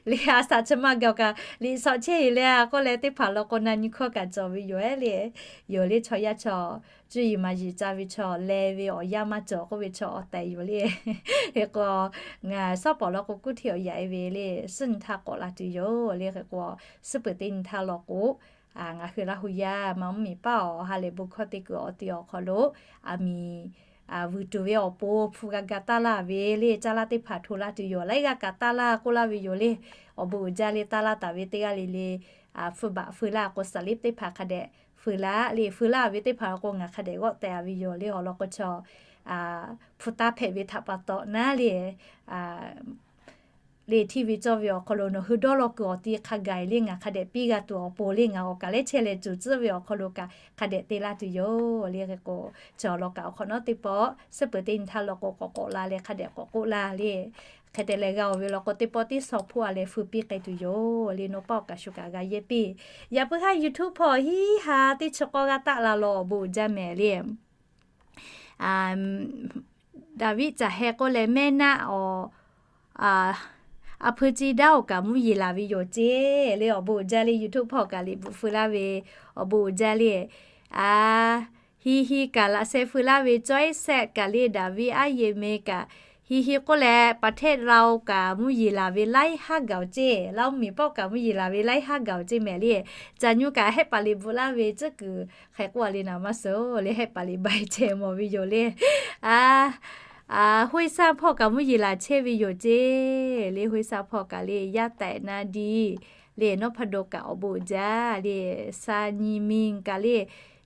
Le a shaꞈ chi maˇ gaˬ-oˬ kaꞈ liꞈ shawˍ chehˇ-e leh k'oˆ leh teˇ hpaˍ law k'o, na nyi hkawˇ kaꞈ cawˬ ve yoˬ le. Yoˬ le chaw yaˇ chaw, cuˇ yiˍ maˍ yiˍ ca ve chaw, leh ve awˬ yanˇ maˇ cawˬ k'oˆ ve chaw awˬ tehˬ yoˬ le. Hk'e k'o, ngaˬ suhˉ pawˍ law k'o kuˉ htiꞈ awˬ yaꞈ-e ve le, suhˉ nyi htaˇ k'awꞈ la tuˬ yoˬ le. Hk'e k'o, suhˉ peuˬ teˇ nyi htaˇ law k'o, ngaˬ hui Laˇ hu yaˇ maˇ mvuhˇ miˬ paˉ awˬ ha lehˬ bon hkawˇ teˇ kuiˬ awˬ ti awˬ hk'aw lo, aˬ miˍ vuiˬ tuˬ ve awˬ pon hpu g'a ga taˇ laˇ ve le caˇ laˇ teˇ hpaˍ hto laˇ tuˬ yoˬ. Laiˉ g'aˇ kaꞈ taˇ laˇ k'oˆ laˇ ve yoˬ le. Awˬ bon uiˍ jaˇ le taˇ laˇ taˍ ve teˇ g'aˇ le le, hpu baꞈ feu laˇ k'o, saˍ liˉ teˇ hpaˍ hk'a dehꞈ feu laˇ le. Feu laˇ ve teˇ hpaˍ k'o, ngaˬ hk'a dehꞈ g'awˆ tehꞈ-a ve yoˬ le. Awˬ lawn k'o, chaw hpu taˇ hpehꞈ ve htaꞈ pa taw naˉ le le hteˇ ve cawˇ ve awˬ hk'aw lo nawˬ hui dawˇ law kuiˬ awˬ ti hk'a gaˬ-e le ngaˬ hk'a dehꞈ piˇ g'a tuˬ awˬ pon le ngaˬ awˬ kaˍ lehˉ chehˇ leh cuˬ tcuhˉ ve awˬ hk'aw lo kaꞈ hk'a dehꞈ te laˇ tuˬ yoˬ le. Hk'e k'o, chaw law kaꞈ awˬ hk'awꞈ nawˉ teˇ pawˆ suhˉ peuˬ teˇ nyi htaˇ law k'o k'awꞈ k'awꞈ la leh hk'a dehꞈ k'awꞈ k'oˆ laˇ le. Hk'e te leh g'a-oˬ ve law k'o, teˇ pawˆ tiˉ shaw hpoˆ-a leh feu piˇ k'ai tuˬ yoˬ le. Nawˬ paˆ awˬ kaꞈ shu kaꞈ g'a yehˇ piˇ. Yaꞈ puiˉ haˉ YouTube hpawˇ hiˉ ha teˇ chi k'awˇ g'aˇ taˆ la law awˬ bon uiˍ jaˇ mehˍ le. Daˍviˆ caˬ heh k'oˆ leh mehˆ naˆ awˬ, a hpui ci daˇ-oˬ kaꞈ mvuhˇ yeˬ laˬ ve yoˬ ceˇ le. Awˬ bon uiˍ jaˇ le. YouTube hpawˇ kaꞈ liꞈ bvuhꞈ feu laˇ ve awˬ bon uiˍ jaˇ le. A, hi hi kaꞈ laꞈ sheh feu laˇ ve cawehˉ sehˆ kaꞈ le, Daˍviˆ aˉ yeˬ meh kaꞈ, hi hi k'oˆ leh ประเทศลาว kaꞈ mvuhˇ yeˬ laˬ ve laiˉ haˉ gaˬ-oˬ ceˇ. Laˇ mvuhˇ miˬ pawˆ kaꞈ mvuhˇ yeˬ laˬ ve laiˉ haˉ gaˬ-oˬ ceˇ mehˍ le. Caˬ nyu kaꞈ hehˆ paˍ liꞈ bvuhꞈ laˇ ve tcuhˉ kuiˬ hk'e k'oˆ-a le naˍ maˇ suh le, hehˆ paˍ liꞈ bai chehˇ mawˬ ve yoˬ le. A, Hoˇ iˉ saˇ hpawˇ kaꞈ mvuhˇ yeˬ laˬ chehˇ ve yoˬ ceˇ le. Hoˇ iˉ saˇ hpawˇ kaꞈ le yaˇ tehꞈ na di le, nawˉ hpaˇ do kaꞈ awˬ bon uiˍ jaˇ le. Sa nyi miˬ kaꞈ le,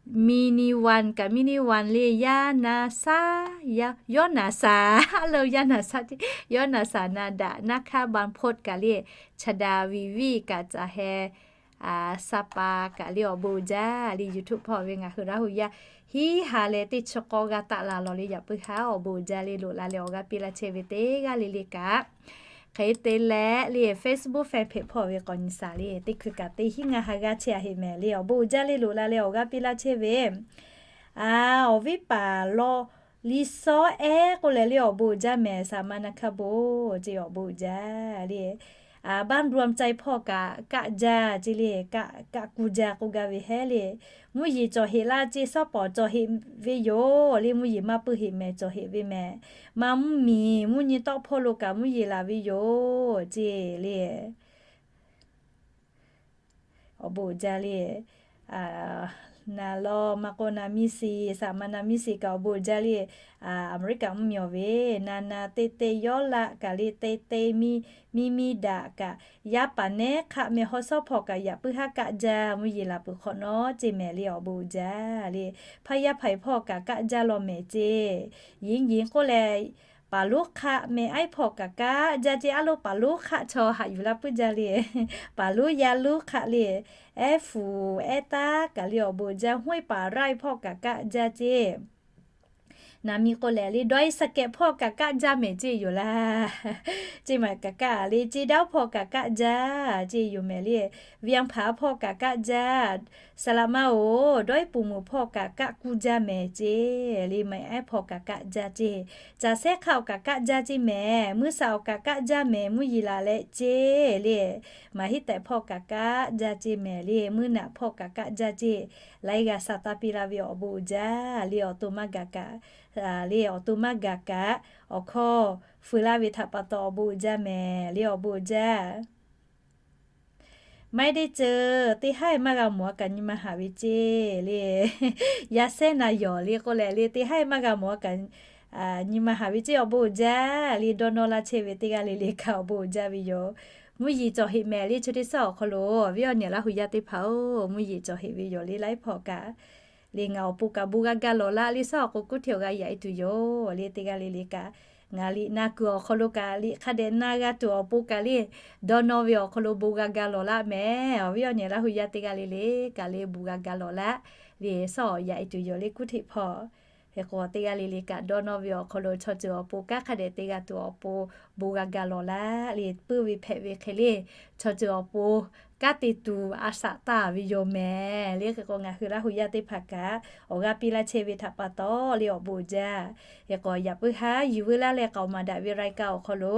mi ni wan kaꞈ mi ni wan le, yaˇ na saˉ, yawˇ naˍ saˍ, a lo yaˇ naˍ saˉ, yawˇ naˍ saˍ na daꞈ naˉ hkaˇ ban hpawˇ kaꞈ le, chaˍ daꞈ viˍ viˇ kaꞈ caˬ heh, a, sa pa kaꞈ le awˬ bon uiˍ jaˇ le. YouTube hpawˇ ve ngaˬ hui Laˇ hu yaˇ hiˉ ha leh teˇ chi k'awˇ g'aˇ taˆ la law le. Yaꞈ puiˉ haˉ awˬ bon uiˍ jaˇ le. Loꞈ la leh awˬ g'aˇ piˇ laˇ chehˇ ve teˇ g'aˇ le le kaꞈ, hk'e te leh le Facebook fan page hpawˇ ve k'awꞈ nyi shaˍ le. Teˇ hkui kaꞈ teˇ hiˉ ngaˇ ha g'aˇ chehˇ-a heꞈ mehˍ le. Awˬ bon uiˍ jaˇ le. Loꞈ la leh awˬ g'aˇ piˇ laˇ chehˇ ve a, awˬ viˉ paˍ law Liˇ sawˉ ehˉ k'oˆ leh le awˬ bon uiˍ jaˇ mehˍ. Saˍ ma na hkaˇ bon ceˇ awˬ bon uiˍ jaˇ le. A, บ้านรวมใจ hpawˇ kaꞈ kaˆ jaˇ ceˇ le. Kaˆ, kaˆ kuˇ jaˇ k'oˆ gaˇ ve hehˉ le. Mvuhˇ yeˬ cawˬ heꞈ laˇ ceˇ, suhˉ pawˍ cawˬ heꞈ ve yoˬ le. Mvuhˇ yeˬ maˇ peuˬ heꞈ mehˍ, cawˬ heꞈ ve mehˍ. Maˇ mvuhˇ miˬ mvuhˇ nyi tawˆ hpawˇ lo kaꞈ mvuhˇ yeˬ laˬ ve yoˬ ceˇ le. Awˬ bon uiˍ jaˇ le. Naˍ law maˇ k'oˆ naˍ miˇ shiˍ, saˍ ma naˍ miˇ shiˍ kaꞈ awˬ bon uiˍ jaˇ le. Aˍmeˍriˆkaꞈ mvuhˇ miˬ awˬ ve naˍ naˍ teˇ teˇ yawˇ laˆ kaꞈ le teˇ teˇ miˇ miˇ daꞈ kaꞈ, yaˇ paˍ nehˉ hk'aˆ meh hawˉ suhˉ hpawˇ kaꞈ yaꞈ puiˉ haˉ kaˆ jaˇ mvuhˇ yeˬ laˬ peuˬ hk'awꞈ nawˉ ceˇ mehˍ le. Awˬ bon uiˍ jaˇ le. Hpaˇ yaˇ hpaˍ hpawˇ kaꞈ kaˆ jaˇ law mehˍ ceˇ. Yinˉ yinˉ k'oˆ leh Paˍ lonˉ hk'aˆ meh, iˉ hpawˇ kaꞈ kaˆ jaˇ ceˇ. Aˉ lonˉ paˍ lonˉ hk'aˆ chaw haꞈ yuˬ la puiˉ jaˇ le. Paˍ lonˉ yaˇ lonˉ hk'aˆ le. Ehˉ fuˍ ehˉ taˉ kaꞈ le awˬ bon jaˇ. Hoˉ paˍ raˇ hpawˇ kaꞈ kaˆ jaˇ ceˇ. Naˍ miˍ k'o lehˬ le, dawˇ iˉ saˍ kehꞈ hpawˇ kaꞈ kaˆ jaˇ mehˍ ceˇ yoˬ laˇ. Ceˇ maˬ kaꞈ kaˆ le, ceˇ daˇ hpawˇ kaꞈ kaˆ jaˇ ceˇ yoˬ mehˍ le. Vianˇ hpaˍ hpawˇ kaꞈ kaˆ jaˇ. Saˍ laꞈ ma oˬ, dawˇ iˉ puˍ muˬ hpawˇ kaꞈ kaˆ kuˇ jaˇ mehˍ ceˇ le. Maꞈ ehˉ hpawˇ kaꞈ kaˆ jaˇ ceˇ. Caˬ sehˉ hk'aˆ awˬ kaꞈ kaˆ jaˇ ceˇ mehˍ. Mvuhˇ saˍ awˬ kaꞈ kaˆ jaˇ mehˍ. Mvuhˇ yeˬ laˬ leh ceˇ le. Maˍ hiˉ tehꞈ hpawˇ kaꞈ kaˆ jaˇ ceˇ mehˍ le. Mvuhˇ naꞈ hpawˇ kaꞈ kaˆ jaˇ ceˇ. Laiˉ g'a sa taˇ piˇ laˇ ve awˬ bon uiˍ jaˇ le. Awˬ to maˇ gaˬ kaꞈ le, awˬ to maˇ gaˬ kaꞈ awˬ hkawˇ fuiˍ laˇ ve htaꞈ pa taw awˬ bon uiˍ jaˇ mehˍ le. Awˬ bon uiˍ jaˇ. Maiˉ deˇ ceuˬ teˇ haˉ maˇ g'a mawˬ a kaꞈ nyi ma haˍ ve ceˇ le. Yaˇ sehˉ na yawˬ le k'oˆ leh le, teˇ haˉ maˇ g'a mawˬ a kaꞈ nyi ma haˍ ve ceˇ. Awˬ bon uiˍ jaˇ le. Dawˇ nawˇ laˇ chehˇ ve teˇ g'aˇ le le kaꞈ awˬ bon uiˍ jaˇ ve yoˬ. Mvuhˇ yeˬ cawˬ heꞈ mehˍ le. Chi teˇ suhˉ awˬ hk'aw lo awˬ viˉ awˬ nyi Laˇ hu yaˇ teˇ hpaˍ oˬ, mvuhˇ yeˬ cawˬ heꞈ ve yoˬ le. Laiˉ hpawˇ kaꞈ le ngaˬ awˬ pon kaꞈ bon g'a ga lawˬ laˇ le. Suhˉ awˬ k'o kuˉ hteˇ awˬ g'a yaꞈ e tuˬ yoˬ le. Teˇ g'aˇ le le kaꞈ ngaˬ liꞈ na kuiˬ awˬ hk'aw lo kaꞈ liꞈ hk'a dehꞈ na g'a tuˬ awˬ pon kaꞈ le, dawˇ nawˇ ve awˬ hk'aw lo bon g'a ga lawˬ laˇ mehˍ. Awˬ viˉ awˬ nyi Laˇ hu yaˇ teˇ g'aˇ le le kaꞈ le bon g'a ga lawˬ laˇ le. Suhˉ awˬ yaꞈ e tuˬ yoˬ le kuˉ hteˇ hpawˇ. Hk'e k'o teˇ g'aˇ le le kaꞈ dawˇ nawˇ ve awˬ hk'aw lo chaw ceuˬ awˬ pon kanˉ hk'a dehꞈ te g'a tuˬ awˬ pon bon g'a ga lawˬ laˇ le. Puiˉ ve hpehꞈ ve hk'e le, chaw ceuˬ awˬ pon kanˉ te tuˬ a shaꞈ taˍ ve yoˬ mehˍ le. Hk'e k'o ngaˬ hui Laˇ hu yaˇ teˇ hpaˍ kaꞈ awˬ g'aˇ piˇ laˇ chehˇ ve htaꞈ pa taw le awˬ bon uiˍ jaˇ. Hk'e k'o yaꞈ puiˉ haˉ yuˬ veu laˇ leh k'aoˍ maˍ daꞈ ve รายการ awˬ hk'aw lo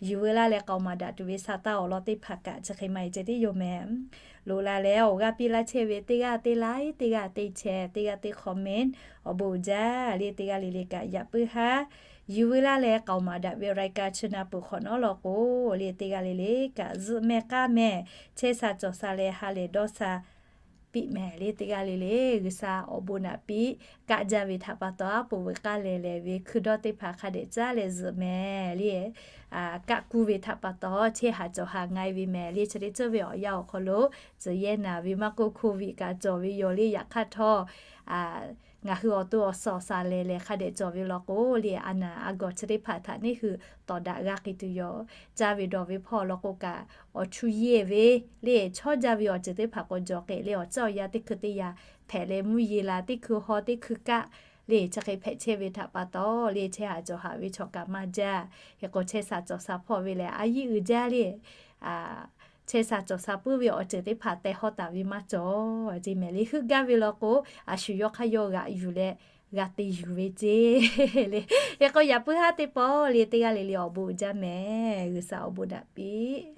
yuˬ veu laˇ leh k'aoˍ maˍ daꞈ tuˬ ve sa taˇ awˬ lawn teˇ hpaˍ kaꞈ chi hk'e maˇ heˆ ceh tiˉ yoˬ mehˍ. Loꞈ la leh awˬ g'aˇ piˇ laˇ chehˇ ve teˇ g'aˇ teˇ like, teˇ g'aˇ teˇ share, teˇ g'aˇ teˇ comment awˬ bon uiˍ jaˇ le. Teˇ g'aˇ le le kaꞈ yaꞈ puiˉ haˉ yuˬ veu laˇ leh k'aoˍ maˍ daꞈ ve รายการ chi na peuˬ hk'awꞈ nawˉ law k'o le, teˇ g'aˇ le le kaꞈ zuhꞈ mehˍ k'aˇ mehˍ, chehˇ sha cawˬ sha leh ha lehˬ dawˇ sha piˇ mehˍ le. Teˇ g'aˇ le le G'uiˬsha awˬ bon naꞈ piˇ kaˆ jaˇ ve htaꞈ pa taw, aˉ poꞈ veuꞈ k'aˇ lehˬ lehˬ ve hkui dawˇ teˇ hpaˍ hk'a dehꞈ caˉ leh zuhꞈ mehˍ le. Kaˆ kuˇ ve htaꞈ pa taw chehˇ haˍ cawˬ haˍ nga e ve mehˍ le. Chi teˇ ceuˬ ve awˬ yanˇ awˬ hk'aw lo tcuh yehˇ naˍ ve maˇ k'oˆ, โควิด kaꞈ cawˬ ve yoˬ le. Yaꞈ hk'aˇ htawˇ ngaˬ hui awˬ to awˬ suhˍ awˬ shaˍ lehˬ lehˬ hk'a dehꞈ cawˬ ve law k'o le, a naˍ a gawˬ chi teˇ hpaˍ htaꞈ neˇ hui tawˍ daꞈ g'a k'ai tuˬ yoˬ. Caˇ ve dawˬ ve hpawˇ law k'o kaꞈ awˬ chu yehˇ ve le, chawˇ jaˇ ve awˬ ceuˬ teˇ hpaˍ k'awꞈ jawˬ k'ai le, awˬ caˉ awˬ yanˇ teˇ hkui teˇ yanˇ hpehꞈ leh mvuhˇ yeˬ la teˇ hkui haw teˇ hkui kaˆ le, chi hk'e hpehꞈ chehˇ ve htaꞈ pa taw le, chehˇ haˍ cawˬ haˍ ve chaw kaꞈ maˇ jaˇ. Hk'e k'o chehˇ sha cawˬ sha hpawˇ ve lehˬ a yiˉ uiˍ jaˇ le. Chehˇ sha cawˬ sha puiˉ ve awˬ ceuˬ teˇ hpaˍ teh hawˇ taˍ ve maˇ cawˬ ceˇ mehˍ le. Heuˆ gaˇ ve law k'o a shu yawˇ hk'aˇ yawˇ g'aꞈ yuˬ leh g'a te yuˬ ve ceˇ le. Hk'e k'o yaꞈ puiˉ haˉ teˇ pawˆ le teˇ g'aˇ le le awˬ bon uiˍ jaˇ mehˍ. G'uiˬsha awˬ bon naꞈ piˇ